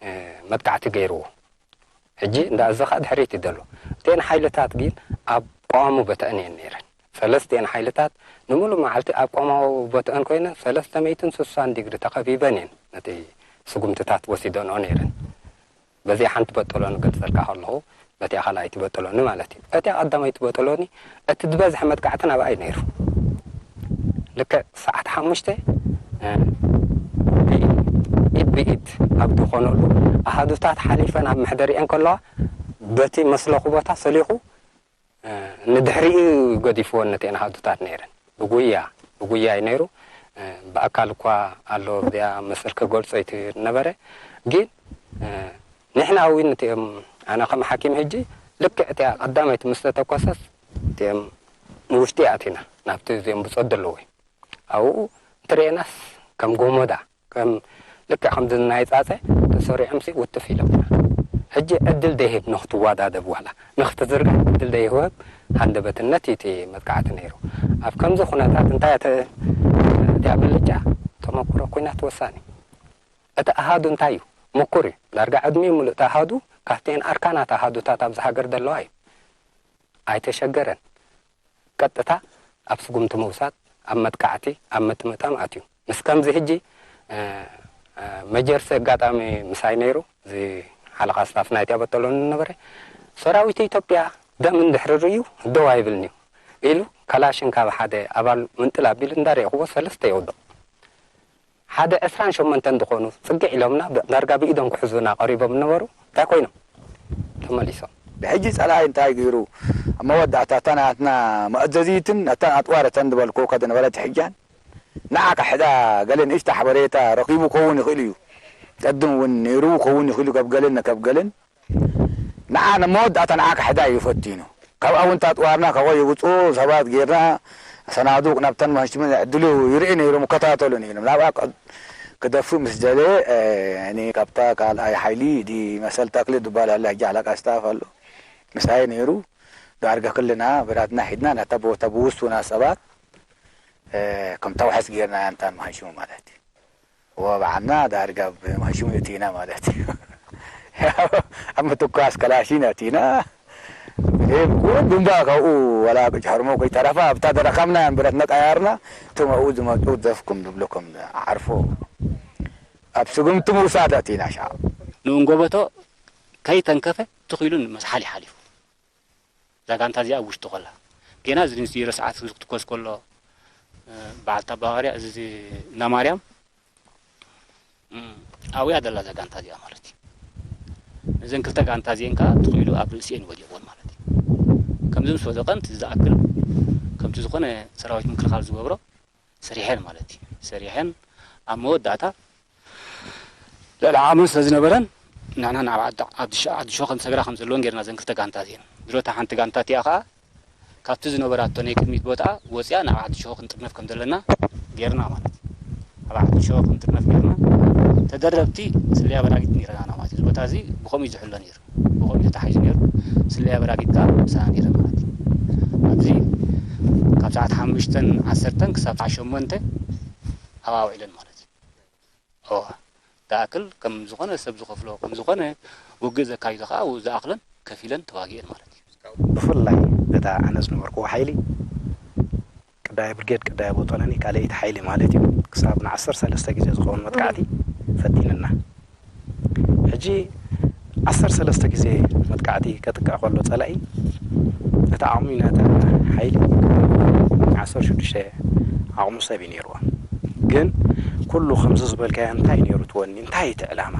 እ፣ መጥቃዕቲ ገይርዎ። ሕጂ እንዳ እዚ ኸኣ ድሕሪት እዩ ዘሎ። እተን ሓይልታት ግን ኣብ ቀዋሙ በተአን እየን ነይረን። ሰለስቲኤን ሓይልታት ንምሉእ መዓልቲ ኣብ ቀዋሙ በተአን ኮይነን ሰለስተ ሚእትን ስሳን ዲግሪ ተኸቢበን እየን ነቲ ስጉምትታት ወሲደንኦ ነይረን። በዚኣ ሓንቲ በጠሎኒ ገልጸልካ ከለኹ፣ በቲኣ ካልኣይቲ በጠሎኒ ማለት እዩ። እቲኣ ቀዳመይቲ በጠሎኒ፣ እቲ ዝበዝሐ መጥቃዕቲ ናብኣ እዩ ነይሩ። ልክዕ ሰዓት ሓሙሽተ፣ እ፣ ኢድ ብኢድ ኣብ ዝኾነሉ፣ ኣሃዱታት ሓሊፈን ኣብ መሕደሪኤን ከለዋ፣ በቲ መስለኹ ቦታ ሰሊኹ፣ እ፣ ንድሕሪኡ ገዲፍወን ነተን ኣሃዱታት ነይረን። ብጉያ፣ ብጉያ እዩ ነይሩ። እ፣ ብኣካል እኳ ኣሎ፣ እዚኣ መሰል ክገልጾ ኣይትነበረ። ግን፣ እ፣ ንሕና እውን እቲኦም፣ ኣነ ከም ሓኪም ሕጂ ልክዕ እቲኣ ቀዳመይቲ ምስ ተተኮሰት፣ እቲኦም ንውሽጢ ኣቲና፣ ናብቲ እዚኦም ብጾት ዘለዉ። ኣብኡ እንትርእየናስ ከም ጎሞዳ፣ ከም ልክዕ ከምዚ ናይ ጻጸ ተሰሪዖምሲ ውትፍ ኢሎምና። ሕጂ ዕድል ደይህብ ንኽትወዳደብ ዋላ ንኽትዝርጋሕ ዕድል ደይህብ ሃንደበትነት እዩ እቲ መጥቃዕቲ ነይሩ። ኣብ ከምዚ ኩነታት እንታይ እተ-፣ እቲኣ ብልጫ ተመኩሮ ኲናት ወሳኒ። እቲ ኣሃዱ እንታይ እዩ? ምኩር እዩ። ዳርጋ ዕድሚኡ ምሉእ እቲ ኣሃዱ ካብተን ኣርካናት ኣሃዱታት ኣብዚ ሃገር ዘለዋ እዩ። ኣይተሸገረን። ቀጥታ ኣብ ስጉምቲ ምውሳድ፣ ኣብ መጥቃዕቲ፣ ኣብ ምጥምጣም ኣትዩ። ምስ ከምዚ ሕጂ፣ እ፣ እ፣ መጀርሲ ኣጋጣሚ ምሳይ ነይሩ፣ እዚ ሓለቓ ስታፍ ናይቲኣ በጠሎኒ ነበረ። ሰራዊት ኢትዮጵያ ደም እንድሕሪ ርእዩ ደው ኣይብልን እዩ ኢሉ፣ ካላሽን ካብ ሓደ ኣባል ምንጥል ኣቢሉ እንዳረእኽዎ ሰለስተ የውድቕ። ሓደ ዕስራን ሸሞንተን ዝኾኑ ጽግዕ ኢሎምና፣ ብ-፣ ዳርጋ ብኢዶም ክሕዙና ቀሪቦም ነበሩ። እንታይ ኮይኖም? ተመሊሶም። ብሕጂ ጸላኢ እንታይ ገይሩ? ኣብ መወዳእታ እታ ናትና መእዘዚትን እተን ኣጥዋር እተን ዝበልኩ ከደ ነበረት ሕጃን ንዓ ክሕዳ ገለ ንእሽታ ሓበሬታ ረኺቡ ክኸውን ይኽእል እዩ። ቅድም እውን ነይሩ ክኸውን ይኽእል እዩ፣ ከብ ገልን ከብ ገልን። ንዓ ንመወዳእታ ንዓ ክሕዳ እዩ ፈቲኑ። ካብኣ እውን እታ ኣጥዋርና ካብኡ ይውፅኡ ሰባት ጌርና ሰናዱቅ ናብተን መሃንሽምን ዕድሉ ይርኢ ነይሮም፣ ይከታተሉ ነይሮም። ናብኣ ክ-፣ ክደፍእ ምስ ደለ፣ እ፣ እኔ ካብታ ካልኣይ ሓይሊ ዲ መሰል ተክለ ዝበሃል ኣሎ፣ ሕጂ ሓለቃ ስታፍ ኣሎ። ምሳይ ነይሩ። ዳርጋ ክልና ብራትና ሒድና ናታ ቦታ ብውሱና ሰባት፣ እ፣ ከም ተውሐስ ጌርና እንታን መሃንሽሙ ማለት እዩ። ወባዕና ዳርጋ ብመሃንሽሙ እቲና ማለት እዩ። ኣብ ምትኳስ ከላሽን ኣቲና። ብሌን ኩሉ ብምባ ካብኡ ወላ ቅጭ ሀርሞ ከይተረፋ ኣብታ ደረኻምና ብረት ነቃያርና እቶም ኣብኡ ዝመጡ ዘፍኩም ዝብለኩም ዓርፎ ኣብ ስጉምቲ ምውሳድ ኣቲና ሻዕ። ንእንጎበቶ ከይተንከፈ ትኽ ኢሉ ንመስሓል ይሓሊፉ። እዛ ጋንታ እዚኣ ኣብ ውሽጢ ኮላ። ጌና እዚ ንስ ረስዓት ክትኮስ ከሎ፣ እ፣ በዓልቲ ኣባዋርያ እዚ እንዳ ማርያም፣ እም፣ ኣብያ ደላ እዛ ጋንታ እዚኣ ማለት እዩ። እዘን ክልተ ጋንታ እዚአን ከኣ ትኽኢሉ ኣብ ርእሲኤን ወዲቕወን ማለት እዩ። ከምዚ ምስ ወደቐን እቲ ዝኣክል ከምቲ ዝኾነ ሰራዊት ምክልኻል ዝገብሮ ሰሪሐን ማለት እዩ። ሰሪሐን ኣብ መወዳእታ ልዕሊ ዓቕመን ስለ ዝነበረን ንሕና ናብ ዓዲ፣ ዓዲ ሸ-፣ ዓዲ ሸኾ ከም ሰገራ ከም ዘለወን ጌርና እዘን ክልተ ጋንታ እዚአን። ድሮታ ሓንቲ ጋንታ እቲኣ ከኣ ካብቲ ዝነበራቶ ናይ ቅድሚት ቦታኣ ወፂኣ ናብ ዓዲ ሸኾ ክንጥርነፍ ከም ዘለና ጌርና ማለት እዩ። ኣብ ዓዲ ሸኾ ክንጥርነፍ ጌርና ተደረብቲ ስለያ በራጊት ነይረና ማለት እዩ። እዚ ቦታ እዚ ብኸምኡ እዩ ዝሕሎ ነይሩ። ብኸምኡ እዩ ተታሒዙ ነይሩ። ስለያ በራጊት ከኣ ምሳና ነይረን ማለት እዩ። ኣብዚ ካብ ሰዓት ሓሙሽተን ዓሰርተን ክሳብ ሰዓት ሸሞንተ ኣብኣ ውዒለን ማለት እዩ። እዋ፣ ዝኣክል ከም ዝኾነ ሰብ ዝኸፍሎ፣ ከም ዝኾነ ውግእ ዘካይዶ ከኣ ዝኣኽለን ከፊለን ተዋጊኤን ማለት እዩ። ብፍላይ እታ ኣነ ዝነበርኩዎ ሓይሊ፣ ቀዳማይ ብርጌድ፣ ቀዳማይ ቦጦሎኒ፣ ካልኣይቲ ሓይሊ ማለት እዩ፣ ክሳብ ንዓሰርተ ሰለስተ ግዜ ዝኸውን መጥቃዕቲ ፈቲንና። ሕጂ ዓሰርተ ሰለስተ ግዜ መጥቃዕቲ ከጥቅዕ ከሎ ጸላኢ፣ እቲ ዓቕሚ ናይታ ሓይሊ ዓሰርተ ሽዱሽተ ዓቕሙ ሰብ እዩ ነይርዎ። ግን ኩሉ ከምዚ ዝበልካዮ እንታይ ነይሩ ትወኒ? እንታይ እቲ ዕላማ?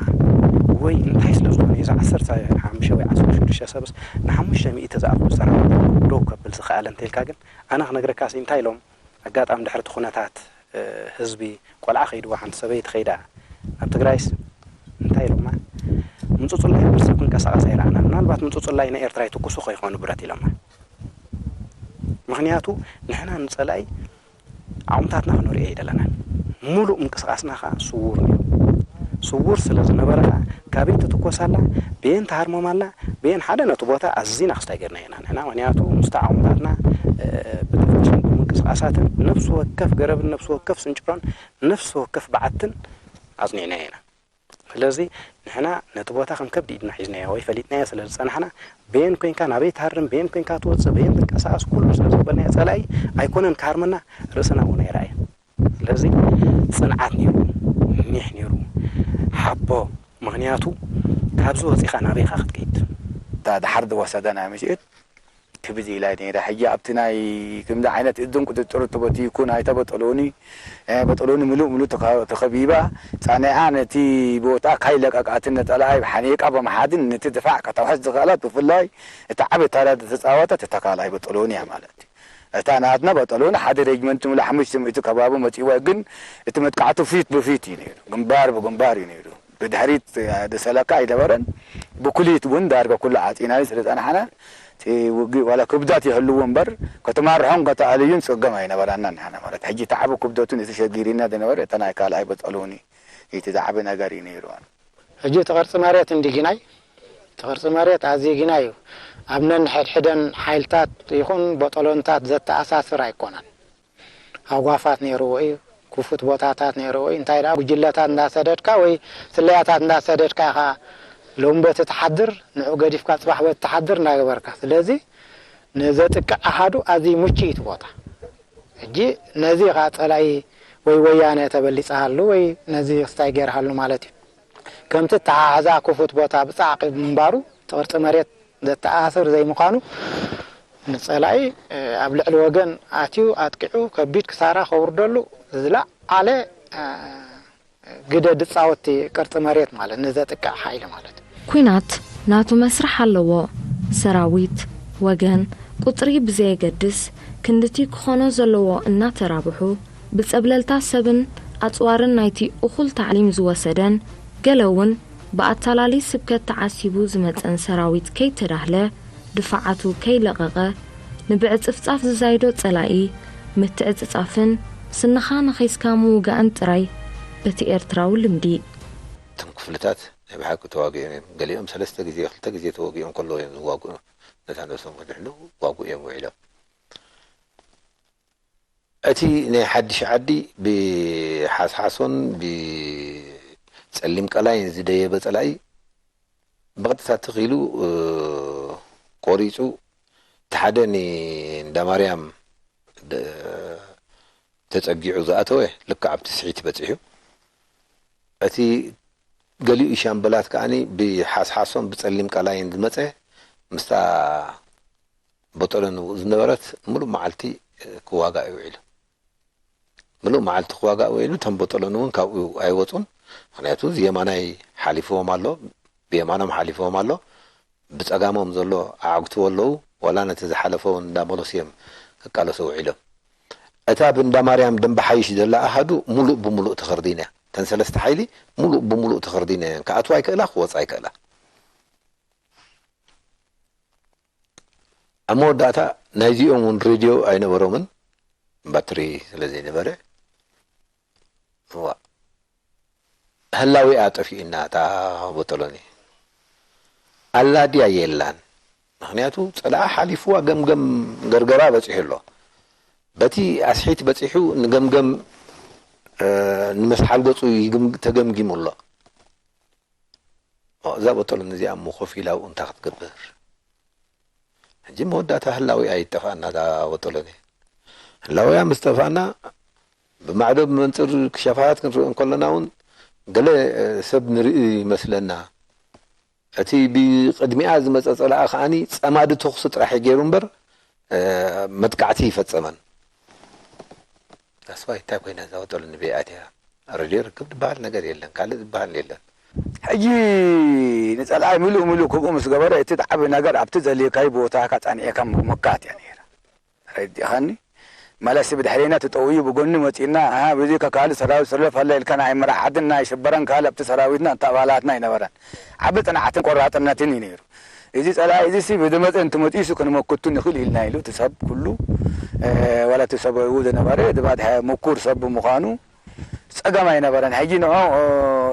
ወይ እንታይ ስለ ዝኾነ እዩ እዚ ዓሰርተ ሓሙሽተ ወይ ዓሰርተ ሽዱሽተ ሰብስ ንሓሙሽተ ሚእቲ ዝኣኽሉ ሰራዊት ደው ከብል ዝኸኣለ እንተኢልካ ግን ኣነ ክነግረካስ እንታይ ኢሎም ኣጋጣሚ ድሕሪ እቲ ኩነታት፣ እ፣ ህዝቢ ቆልዓ ከይድዋ ሓንቲ ሰበይቲ ከይዳ ናብ ትግራይስ እንታይ ኢሎማ? ምጹጹላይ ብር ሰብ ክንቀሳቐስ ኣይረኣና። ምናልባት ምጹጹላይ ናይ ኤርትራ ይትኩሱ ከይኾኑ ብረት ኢሎማ። ምኽንያቱ ንሕና ንጸላኢ ዓቕምታትና ክነርእዮ ኣይደለናን። ሙሉእ ምንቅስቓስና ኸኣ ስዉር ነይሩ። ስዉር ስለ ዝነበረ ኸኣ ካበይ ትትኮስ ኣላ፣ በየን ትሃርሞም ኣላ፣ በየን ሓደ ነቲ ቦታ ኣዚና ክስታይ ጌርናዮ ኢና ንሕና። ምኽንያቱ ምስቲ ዓቕምታትና፣ እ፣ ብተፍትሽን ብምንቅስቓሳትን ነፍሲ ወከፍ ገረብን ነፍሲ ወከፍ ስንጭሮን ነፍሲ ወከፍ በዓትን ኣጽኒዕናዮ ኢና። ስለዚ ንሕና ነቲ ቦታ ከም ከብዲ ኢድና ሒዝናዮ ወይ ፈሊጥናዮ ስለ ዝጸናሕና፣ በየን ኮይንካ ናበይ ትሃርም፣ በየን ኮይንካ ትወጽእ፣ በየን ትንቀሳቐስ፣ ኩሉ ስለ ዘበልናዮ ጸላኢ ኣይኮነን ክሃርመና፣ ርእስና እውን ኣይረኣየን። ስለዚ ጽንዓት ነይሩ፣ ኒሕ ነይሩ፣ ሓቦ። ምኽንያቱ ካብዚ ወፂኻ ናበይ ኢኻ ክትከይድ? እታ ድሓር ዝወሰደ ናይ ምሽት ክብዚ ኢላ ነይራ። ሕጂ ኣብቲ ናይ ከምዚ ዓይነት እዝን ቁፅፅር ተበቲኩ ናይታ በጠሎኒ በጠሎኒ ምሉእ ምሉእ ተኸቢባ ፃኒዓ ነቲ ቦታ ካይለቀቃትን ነፀላኣይ ሓኒቃ ብምሓዝን ነቲ ድፋዕ ከተውሕስ ዝኽእለት ብፍላይ እቲ ዓብ ታራ ዝተፃወተ እቲ ተካልኣይ በጠሎኒ እያ ማለት እዩ። እታ ናትና በጠሎኒ ሓደ ሬጅመንት ምሉእ ሓሙሽተ ሚእቲ ከባቢ መፂዋ ግን እቲ መጥቃዕቱ ፊት ብፊት እዩ ነይሩ፣ ግንባር ብግንባር እዩ ነይሩ። ብድሕሪት ደሰለካ ኣይነበረን። ብኩሊት እውን ዳርጋ ኩሉ ዓፂናዩ ስለ ፀናሕና እቲ ውግእ ዋላ ክብደት ይህልዎ እምበር ከተማርሖን ከተኣልዩን ፀገም ኣይነበራና ንሕና ማለት ሕጂ እቲ ዓቢ ክብደቱን እቲ ሸጊሪና ዝነበረ እታ ናይ ካልኣይ በፀሎኒ እቲ ዝዓቢ ነገር እዩ ነይሩ። ሕጂ እቲ ቅርፂ መሬት እንዲ ግናይ እቲ ቅርፂ መሬት ኣዝዩ ግናይ እዩ። ኣብ ነንሕድሕደን ሓይልታት ይኹን ቦጠሎንታት ዘተኣሳስር ኣይኮነን። ኣጓፋት ነይርዎ እዩ፣ ክፉት ቦታታት ነይርዎ እዩ። እንታይ ደኣ ጉጅለታት እንዳሰደድካ ወይ ስለያታት እንዳሰደድካ ኢኻ ሎም በቲ ትሓድር ንዑ ገዲፍካ ፅባሕ በቲ ትሓድር እንዳገበርካ። ስለዚ ንዘጥቅዕ ኣሃዱ ኣዝዩ ምቹእ እዩ እቲ ቦታ። ሕጂ ነዚ ኢኻ ፀላኢ ወይ ወያነ ተበሊፅሃሉ ወይ ነዚ ክስታይ ገይርሃሉ ማለት እዩ። ከምቲ ኣተሓሕዛ ክፉት ቦታ ብፃዕቂ ምንባሩ እቲ ቅርፂ መሬት ዘተኣሳስር ዘይምዃኑ ንፀላኢ ኣብ ልዕሊ ወገን ኣትዩ ኣጥቂዑ ከቢድ ክሳራ ከውርደሉ ዝለዓለ ግደ ዝፃወት እቲ ቅርፂ መሬት ማለት ንዘጥቅዕ ሓይሊ ማለት እዩ። ኲናት ናቱ መስርሕ ኣለዎ። ሰራዊት፣ ወገን፣ ቁፅሪ ብዘየገድስ ክንድቲ ክኾኖ ዘለዎ እናተራብሑ ብፀብለልታ ሰብን ኣፅዋርን ናይቲ እኹል ታዕሊም ዝወሰደን ገለ እውን ብኣታላሊ ስብከት ተዓሲቡ ዝመፀን ሰራዊት ከይተዳህለ ድፋዓቱ ከይለቐቐ ንብዕፅፍፃፍ ዝዛይዶ ፀላኢ ምትዕፅፃፍን ስንኻ ነኺስካ ምውጋእን ጥራይ በቲ ኤርትራዊ ልምዲ። እቶም ክፍልታት ናይ ብሓቂ ተዋጊኦም እዮም። ገሊኦም ሰለስተ ግዜ ክልተ ግዜ ተወጊኦም ከለዉ እዮም ዝዋግኡ ነታ ነብሶም ከድሕኑ ዋግኡ እዮም ውዒሎም። እቲ ናይ ሓድሽ ዓዲ ብሓስሓሶን ብጸሊም ቀላይን ዝደየበ ጸላኢ ብቐጥታ ትኽ ኢሉ ቆሪጹ እቲ ሓደ ንእንዳማርያም ተጸጊዑ ዝኣተወ ልክዕ ኣብቲ ስሒት በጺሑ እቲ ገሊኡ ሻምበላት ከኣ ብሓስሓሶን ብጸሊም ቀላይን ዝመጸ ምስታ በጦለ ንቡእ ዝነበረት ምሉእ መዓልቲ ክዋጋእ እዩ ውዒሉ። ምሉእ መዓልቲ ክዋጋእ ውዒሉ። እቶም በጦለን እውን ካብኡ ኣይወፁን። ምክንያቱ እዚ የማናይ ሓሊፍዎም ኣሎ፣ ብየማኖም ሓሊፍዎም ኣሎ፣ ብፀጋሞም ዘሎ ኣዕጉትዎ ኣለዉ። ዋላ ነቲ ዝሓለፈ እውን እንዳመለሱ እዮም ክቃለሱ ውዒሎም። እታ ብእንዳ ማርያም ደንበ ሓይሽ ዘላ ኣሃዱ ሙሉእ ብሙሉእ ተኸርዲና እያ። እተን ሰለስተ ሓይሊ ሙሉእ ብሙሉእ ተኸርዲና እየን። ክኣትዋ ኣይክእላ፣ ክወፃ ኣይክእላ። ኣብ መወዳእታ ናይዚኦም እውን ሬድዮ ኣይነበሮምን፣ ባትሪ ስለ ዘይነበረ፣ እዋ፣ ህላዌኣ ጠፊኡና እታ ቦጦሎኒ። ኣላ ድያ የላን። ምኽንያቱ ጸላኣ ሓሊፍዋ ገምገም ገርገራ በጺሑ ኣሎ። በቲ ኣስሒት በጺሑ ንገምገም፣ እ፣ ንመስሓል ገጹ ይግም-፣ ተገምጊሙ ኣሎ። እዛ ቦጦሎኒ እዚኣ እሞ ኮፍ ኢላ ኣብኡ እንታይ ክትገብር? ሕጂ መወዳእታ ህላዌኣ ይጠፍኣና እዛ ቦጦሎኒ። ህላዌኣ ምስ ጠፍኣና ብማዕዶ ብመንጽር ክሸፋታት ክንርኢ እንከለና እውን ገለ ሰብ ንርኢ ይመስለና። እቲ ብቕድሚኣ ዝመጸ ጸላኢ ከኣኒ ጸማዲ ተኹሲ ጥራሕ እዩ ገይሩ እምበር መጥቃዕቲ ይፈጸመን። ኣስዋይ እንታይ ኮይና እዛ ወጠሉ ንበይ ኣትያ? ሬድዮ ርክብ ዝበሃል ነገር የለን፣ ካልእ ዝበሃል የለን። ሕጂ ንጸላኢ ምሉእ ምሉእ ከምኡ ምስ ገበረ እቲ ዝዓቢ ነገር ኣብቲ ዘልየካይ ቦታካ ጸኒዕካ ምምካት እያ ነይራ። ረዲእኻኒ? መለሲ ብድሕሬና ተጠውዩ ብጎኒ መጺእና ኣሃ በዚ ከካሊ ሰራዊት ሰለፍ ኣለ ኢልካ ናይ መራሓትን ናይ ሽበራን ካልእ ኣብቲ ሰራዊትና ኣብቲ ኣባላትና ኣይነበረን። ዓቢ ጽንዓትን ቆራጽነትን እዩ ነይሩ። እዚ ጸላኢ እዚ ሲ ብዝመጸ እንትመጺኡ ሱ ክንመክቱ ንኽእል ኢልና ኢሉ እቲ ሰብ ኩሉ ዋላ እቲ ሰብ ኣብኡ ዝነበረ ዝባድሐ ምኩር ሰብ ብምዃኑ ጸገም ኣይነበረን። ሕጂ ንዑ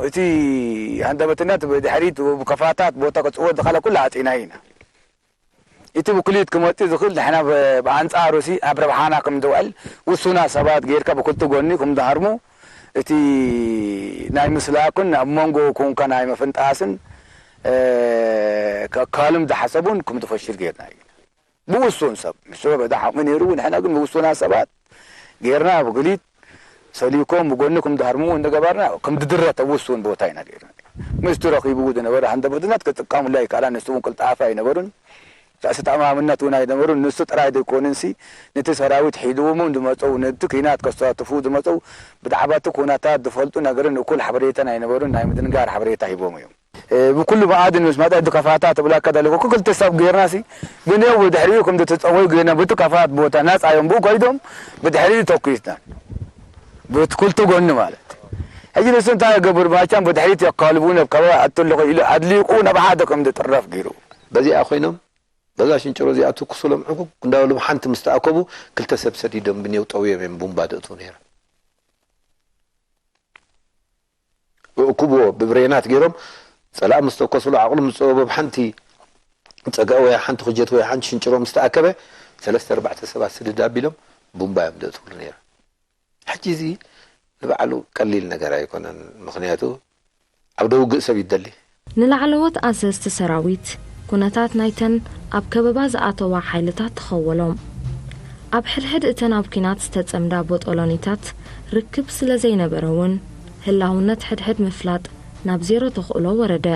እቲ ሃንደበትነት ብድሕሪት ብከፋታት ቦታ ክጽወት ዝኸለ ኩሉ ኣጺና ኢና። እቲ ብክሊት ክመጽእ ዝኽእል ንሕና ብኣንጻሩ ሲ ኣብ ረብሓና ከም ዝውዕል ውሱና ሰባት ጌርካ ብክልቲ ጎኒ ከም ዝሃርሙ እቲ ናይ ምስላኩን ኣብ መንጎ ኮንካ ናይ ምፍንጣስን ከካልም ዝሓሰቡን ከም ዝፈሽል ጌርና እዩ። ብውሱን ሰብ ምስ በዳ ሓቕሚ ነይሩ ንሕና ግን ብውሱና ሰባት ጌርና ብክሊት ሰሊኮም ብጎኒ ከም ዝሃርሙ እንደገበርና ከም ዝድረት ኣብ ውሱን ቦታ ኢና ጌርና። ምስቲ ረኺቡ ዝነበረ ሃንደበትነት ክጥቀሙሉ ኣይከኣላን። ንሱ እውን ቅልጣፈ ኣይነበሩን። ርእሰ ተኣማምነት እውን ኣይነበሩን። ንሱ ጥራይ ዘይኮነንሲ፣ ነቲ ሰራዊት ሒዝዎም ዝመጸው፣ ነቲ ኲናት ከሳትፉ ዝመጸው፣ ብዛዕባ እቲ ኩነታት ዝፈልጡ ነገርን እኩል ሓበሬታን ኣይነበሩን። ናይ ምድንጋር ሓበሬታ ሂቦም እዮም። እ፣ ብኩሉ መኣዝን ምስ መጠ ድከፋታ ትብላካ ዘለኹ፣ ክልተ ሰብ ጌርናሲ፣ ግን ያው ብድሕሪኡ ከም ዝተጸወዩ ጌርና፣ ብቲ ከፋት ቦታ ናጻ እዮም ብኡ ከይዶም፣ ብድሕሪኡ ተኩስና። ብቲ ክልተ ጎኒ ማለት። ሕጂ ንሱ እንታይ ይገብር? ማቻም ብድሕሪት የካልቡ፣ ናብ ከባቢ ኣትልኹ ኢሉ ኣድሊቑ ናብ ሓደ ከም ዝጥረፍ ገይሩ። በዚኣ ኮይኖም፣ በዛ ሽንጭሮ እዚኣ ትኩሱሎም ዕጉግ እንዳበሉ ሓንቲ ምስ ተኣከቡ፣ ክልተ ሰብ ሰዲዶም ግን የው ጠውዮም እዮም ቡምባ ደእትዉ ነይሮም። ብእኩብዎ ብብሬናት ገይሮም ጸላእ ምስ ተኮሱሉ፣ ዓቕሉ ምስ ጸበቦ፣ ብሓንቲ ጸጋእ ወይ ሓንቲ ኩጀት ወይ ሓንቲ ሽንጭሮ ምስ ተኣከበ፣ ሰለስተ ኣርባዕተ ሰባት ስድድ ኣቢሎም ቡምባ እዮም ደእትውሉ ነይሮም። ሕጂ እዚ ንባዕሉ ቀሊል ነገር ኣይኮነን። ምኽንያቱ ኣብ ደውግእ ሰብ ይደሊ። ንላዕለዎት ኣዘዝቲ ሰራዊት፣ ኩነታት ናይተን ኣብ ከበባ ዝኣተዋ ሓይልታት ተኸወሎም። ኣብ ሕድሕድ እተን ኣብ ኲናት ዝተጸምዳ ቦጦሎኒታት ርክብ ስለ ዘይነበረ እውን፣ ህላውነት ሕድሕድ ምፍላጥ ናብ ዜሮ ተኽእሎ ወረደ።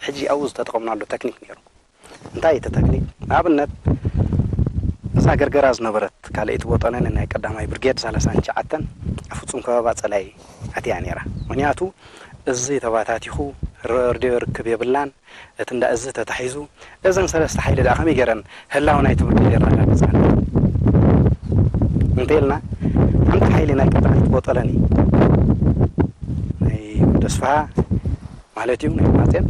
ሕጂ ኣብኡ ዝተጠቐምናሉ ተክኒክ ነይሩ። እንታይ እዩ እቲ ተክኒክ? ንኣብነት፣ እዛ ገርገራ ዝነበረት ካልኣይቲ ቦጦሎኒ ናይ ቀዳማይ ብርጌድ ሰላሳን ትሽዓተን ኣብ ፍጹም ከበባ ጸላኢ ኣትያ ነይራ። ምኽንያቱ፣ እዚ ተባታቲኹ፣ ሬድዮ ርክብ የብላን፣ እቲ እንዳ እዚ ተታሒዙ፣ እዘን ሰለስተ ሓይሊ ደኣ ከመይ ገይረን ህላው ናይቲ ብርጌድ የረጋግጻ? እንተኢልና፣ ሓንቲ ሓይሊ ናይ ቀዳማይቲ ቦጦሎኒ፣ ናይ ተስፋሃ ማለት እዩ፣ ናይ ማጼን፣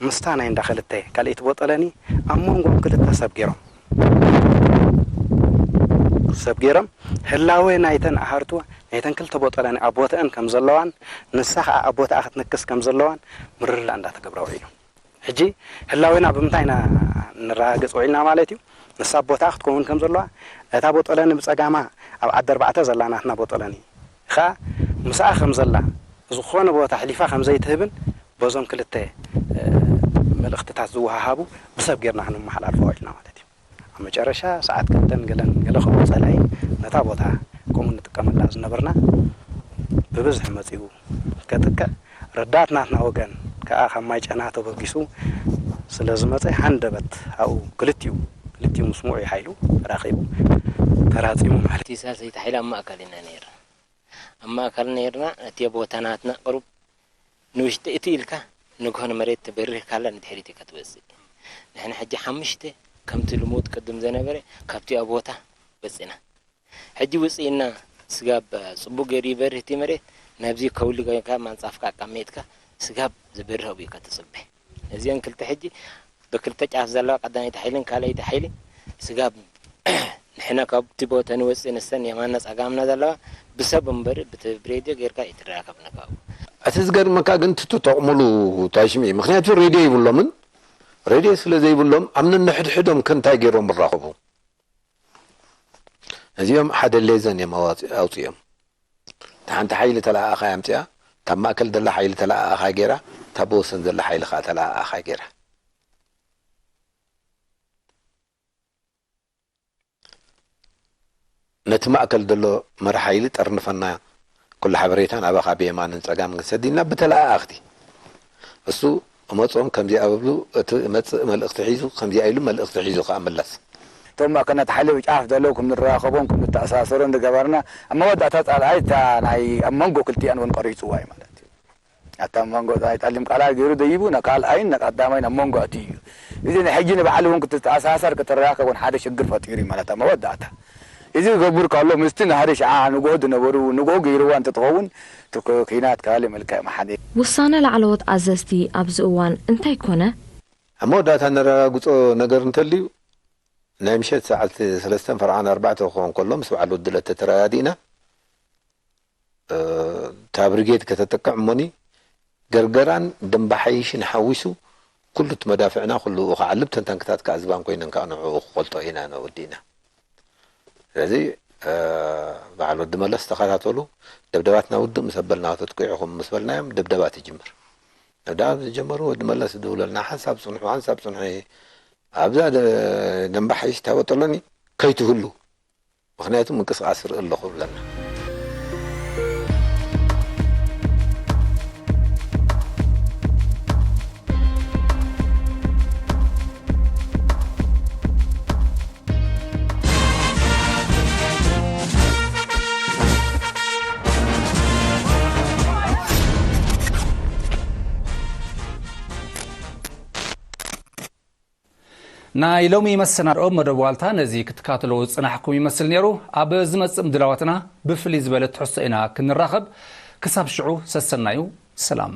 ምስታ ናይ እንዳ ክልተ ካልኣይቲ ቦጠለኒ ኣብ መንጎኦም ክልተ ሰብ ገይሮም፣ ሰብ ገይሮም፣ ህላዌ ናይተን ኣሃርቱ ናይተን ክልተ ቦጠለኒ ኣብ ቦተአን ከም ዘለዋን፣ ንሳ ኸዓ ኣብ ቦተኣ ክትነክስ ከም ዘለዋን ምርድዳእ እንዳተገብረ ውዒሉ። ሕጂ ህላዌና ብምንታይ ኢና ንረጋግጽ ውዒልና ማለት እዩ? ንሳ ኣብ ቦተኣ ክትከውን ከም ዘለዋ፣ እታ ቦጠለኒ ብጸጋማ ኣብ ዓዲ ኣርባዕተ ዘላ ናትና ቦጠለኒ ኸኣ ምስኣ ከም ዘላ፣ ዝኾነ ቦታ ኣሕሊፋ ከም ዘይትህብን በዞም ክልተ፣ እ፣ መልእኽትታት ዝወሃሃቡ ብሰብ ጌርና ክንመሓላልፎ ውዒልና ማለት እዩ። ኣብ መጨረሻ ሰዓት ክልተን ገለን ገለ ከምኡ ጸላኢ ነታ ቦታ ከምኡ ንጥቀመላ ዝነበርና ብብዝሒ መጺኡ ከጥቅዕ፣ ረዳት ናትና ወገን ከኣ ካብ ማይ ጨና ተበጊሱ ስለ ዝመጸ፣ ሃንደበት ኣብኡ ክልቲኡ፣ ክልቲኡ ምስ ምዑይ ሓይሉ ተራኺቡ፣ ተራጺሙ ማለት እዩ። እቲ ሳልሰይቲ ሓይሊ ኣብ ማእከል ኢና ነይርና። ኣብ ማእከል ነይርና፣ እቲ ቦታ ናትና ቅሩብ ንውሽጢ እቲ ኢልካ ንግሆ ንመሬት ትበርህ ካላ ንድሕሪት ኢኻ ትወጽእ። ንሕና ሕጂ ሓሙሽተ ከምቲ ልሙድ ቅድም ዘነበረ ካብቲ ኣብ ቦታ ወጺና። ሕጂ ውጽኢና ስጋብ ጽቡቕ ገይሩ ይበርህ እቲ መሬት፣ ናብዚ ከውሊ ጌርካ ማንጻፍካ ኣቃሚጥካ ስጋብ ዝበርህ ኣብኡ ኢኻ ትጽበ። እዚአን ክልተ ሕጂ ብክልተ ጫፍ ዘለዋ ቀዳመይቲ ሓይልን ካልኣይቲ ሓይሊ ስጋብ ንሕና ካብቲ ቦታ ንወጽእ ንሰን የማንና ጸጋምና ዘለዋ ብሰብ እምበር ብቲ ብሬድዮ ጌርካ ኣይትራኸብን ካብኡ። እቲ ዝገርመካ ግን እቲ ተጠቕሙሉ ታሽሚ እዩ። ምኽንያቱ ሬድዮ ይብሎምን፣ ሬድዮ ስለ ዘይብሎም ኣብ ነንሕድሕዶም ከ እንታይ ገይሮም ይራኸቡ? እዚኦም ሓደ ሌዘን እዮም ኣዋፂ-፣ ኣውፂኦም። እታ ሓንቲ ሓይሊ ተለኣኣኻይ ኣምፂኣ፣ ካብ ማእከል ዘላ ሓይሊ ተለኣኣኻይ ገይራ፣ እታ ብወሰን ዘላ ሓይሊ ኸዓ ተለኣኣኻይ ገይራ። ነቲ ማእከል ዘሎ መራሒ ሓይሊ ጠርንፈና፣ ኩሉ ሓበሬታ ናባኻ ብየማንን ጸጋምን ክንሰድ ኢልና ብተለኣኣኽቲ። እሱ እመጾም ከምዚኣ ብብሉ፣ እቲ እመጽእ መልእኽቲ ሒዙ፣ ከምዚኣ ኢሉ መልእኽቲ ሒዙ ከኣ ምለስ። እቶም ማእከላት ሓይሊ ብጫፍ ዘለዉ ከም ንራኸቦም፣ ከም ንተኣሳሰሮም ዝገበርና፣ ኣብ መወዳእታ ጻልኣይ እታ ናይ ኣብ መንጎ ክልቲኣን እውን ቀሪጽዋ እዩ ማለት እዩ። ኣታ መንጎ ናይ ጸሊም ቃላይ ገይሩ ደይቡ፣ ንካልኣይን ንቀዳማይን ኣብ መንጎ ኣትዩ እዩ። እዚ ንሕጂ ንባዕሉ እውን ክትተኣሳሰር ክትራኸብ እውን ሓደ ሽግር ፈጢሩ እዩ ማለት ኣብ መወዳእታ። እዚ ክገብር ከሎ ምስቲ ንሓደ ሽዓ ንግሆ ዝነበሩ ንግሆ ገይርዋ እንተትኸውን፣ እቲ ኩ-፣ ኲናት ካልእ መልክዕ ምሓዘ። ውሳነ ላዕለዎት ኣዘዝቲ ኣብዚ እዋን እንታይ ኮነ? ኣብ መወዳእታ ነረጋግጾ ነገር እንተልዩ፣ ናይ ምሸት ሰዓት ሰለስተን ፈርቓን ኣርባዕተ ክኸውን ከሎ ምስ በዓል ወዲ ለተ ተረዳዲእና። እ፣ እታ ብሪጌድ ከተጥቅዕ እሞኒ፣ ገርገራን ደምባሓይሽን ሓዊሱ ኩሉ እቲ መዳፍዕና ኩሉ ክዓልብ፣ ተን ታንክታት ከኣ ዝባን ኮይነን ከኣ ንዕኡ ክፈልጦ ኢና ወዲእና። ስለዚ፣ እ፣ በዓል ወዲ መለስ ተኸታተሉ፣ ደብደባትና ውድእ ምስ ኣበልና፣ ተጥቅዑ ኢኹም ምስ በልናዮም፣ ደብደባት ይጅምር። ደብደባት ዝጀመሩ ወዲ መለስ ዝድውለልና፣ ሓንሳብ ጽንሑ፣ ሓንሳብ ጽንሑ፣ ኣብዛ ደ-፣ ደምባሓይሽ ታወጠሎኒ ከይትህሉ፣ ምኽንያቱ ምንቅስቓስ ርኢ ኣለኹ ይብለና። ናይ ሎሚ መሰናድኦ መደብ ዋልታ ነዚ ክትከታተልዎ ዝጸናሕኩም ይመስል ነይሩ። ኣብ ዝመጽእ ምድላዋትና ብፍልይ ዝበለ ትሕዝቶ ኢና ክንራኸብ። ክሳብ ሽዑ ሰሰናዩ፣ ሰላም።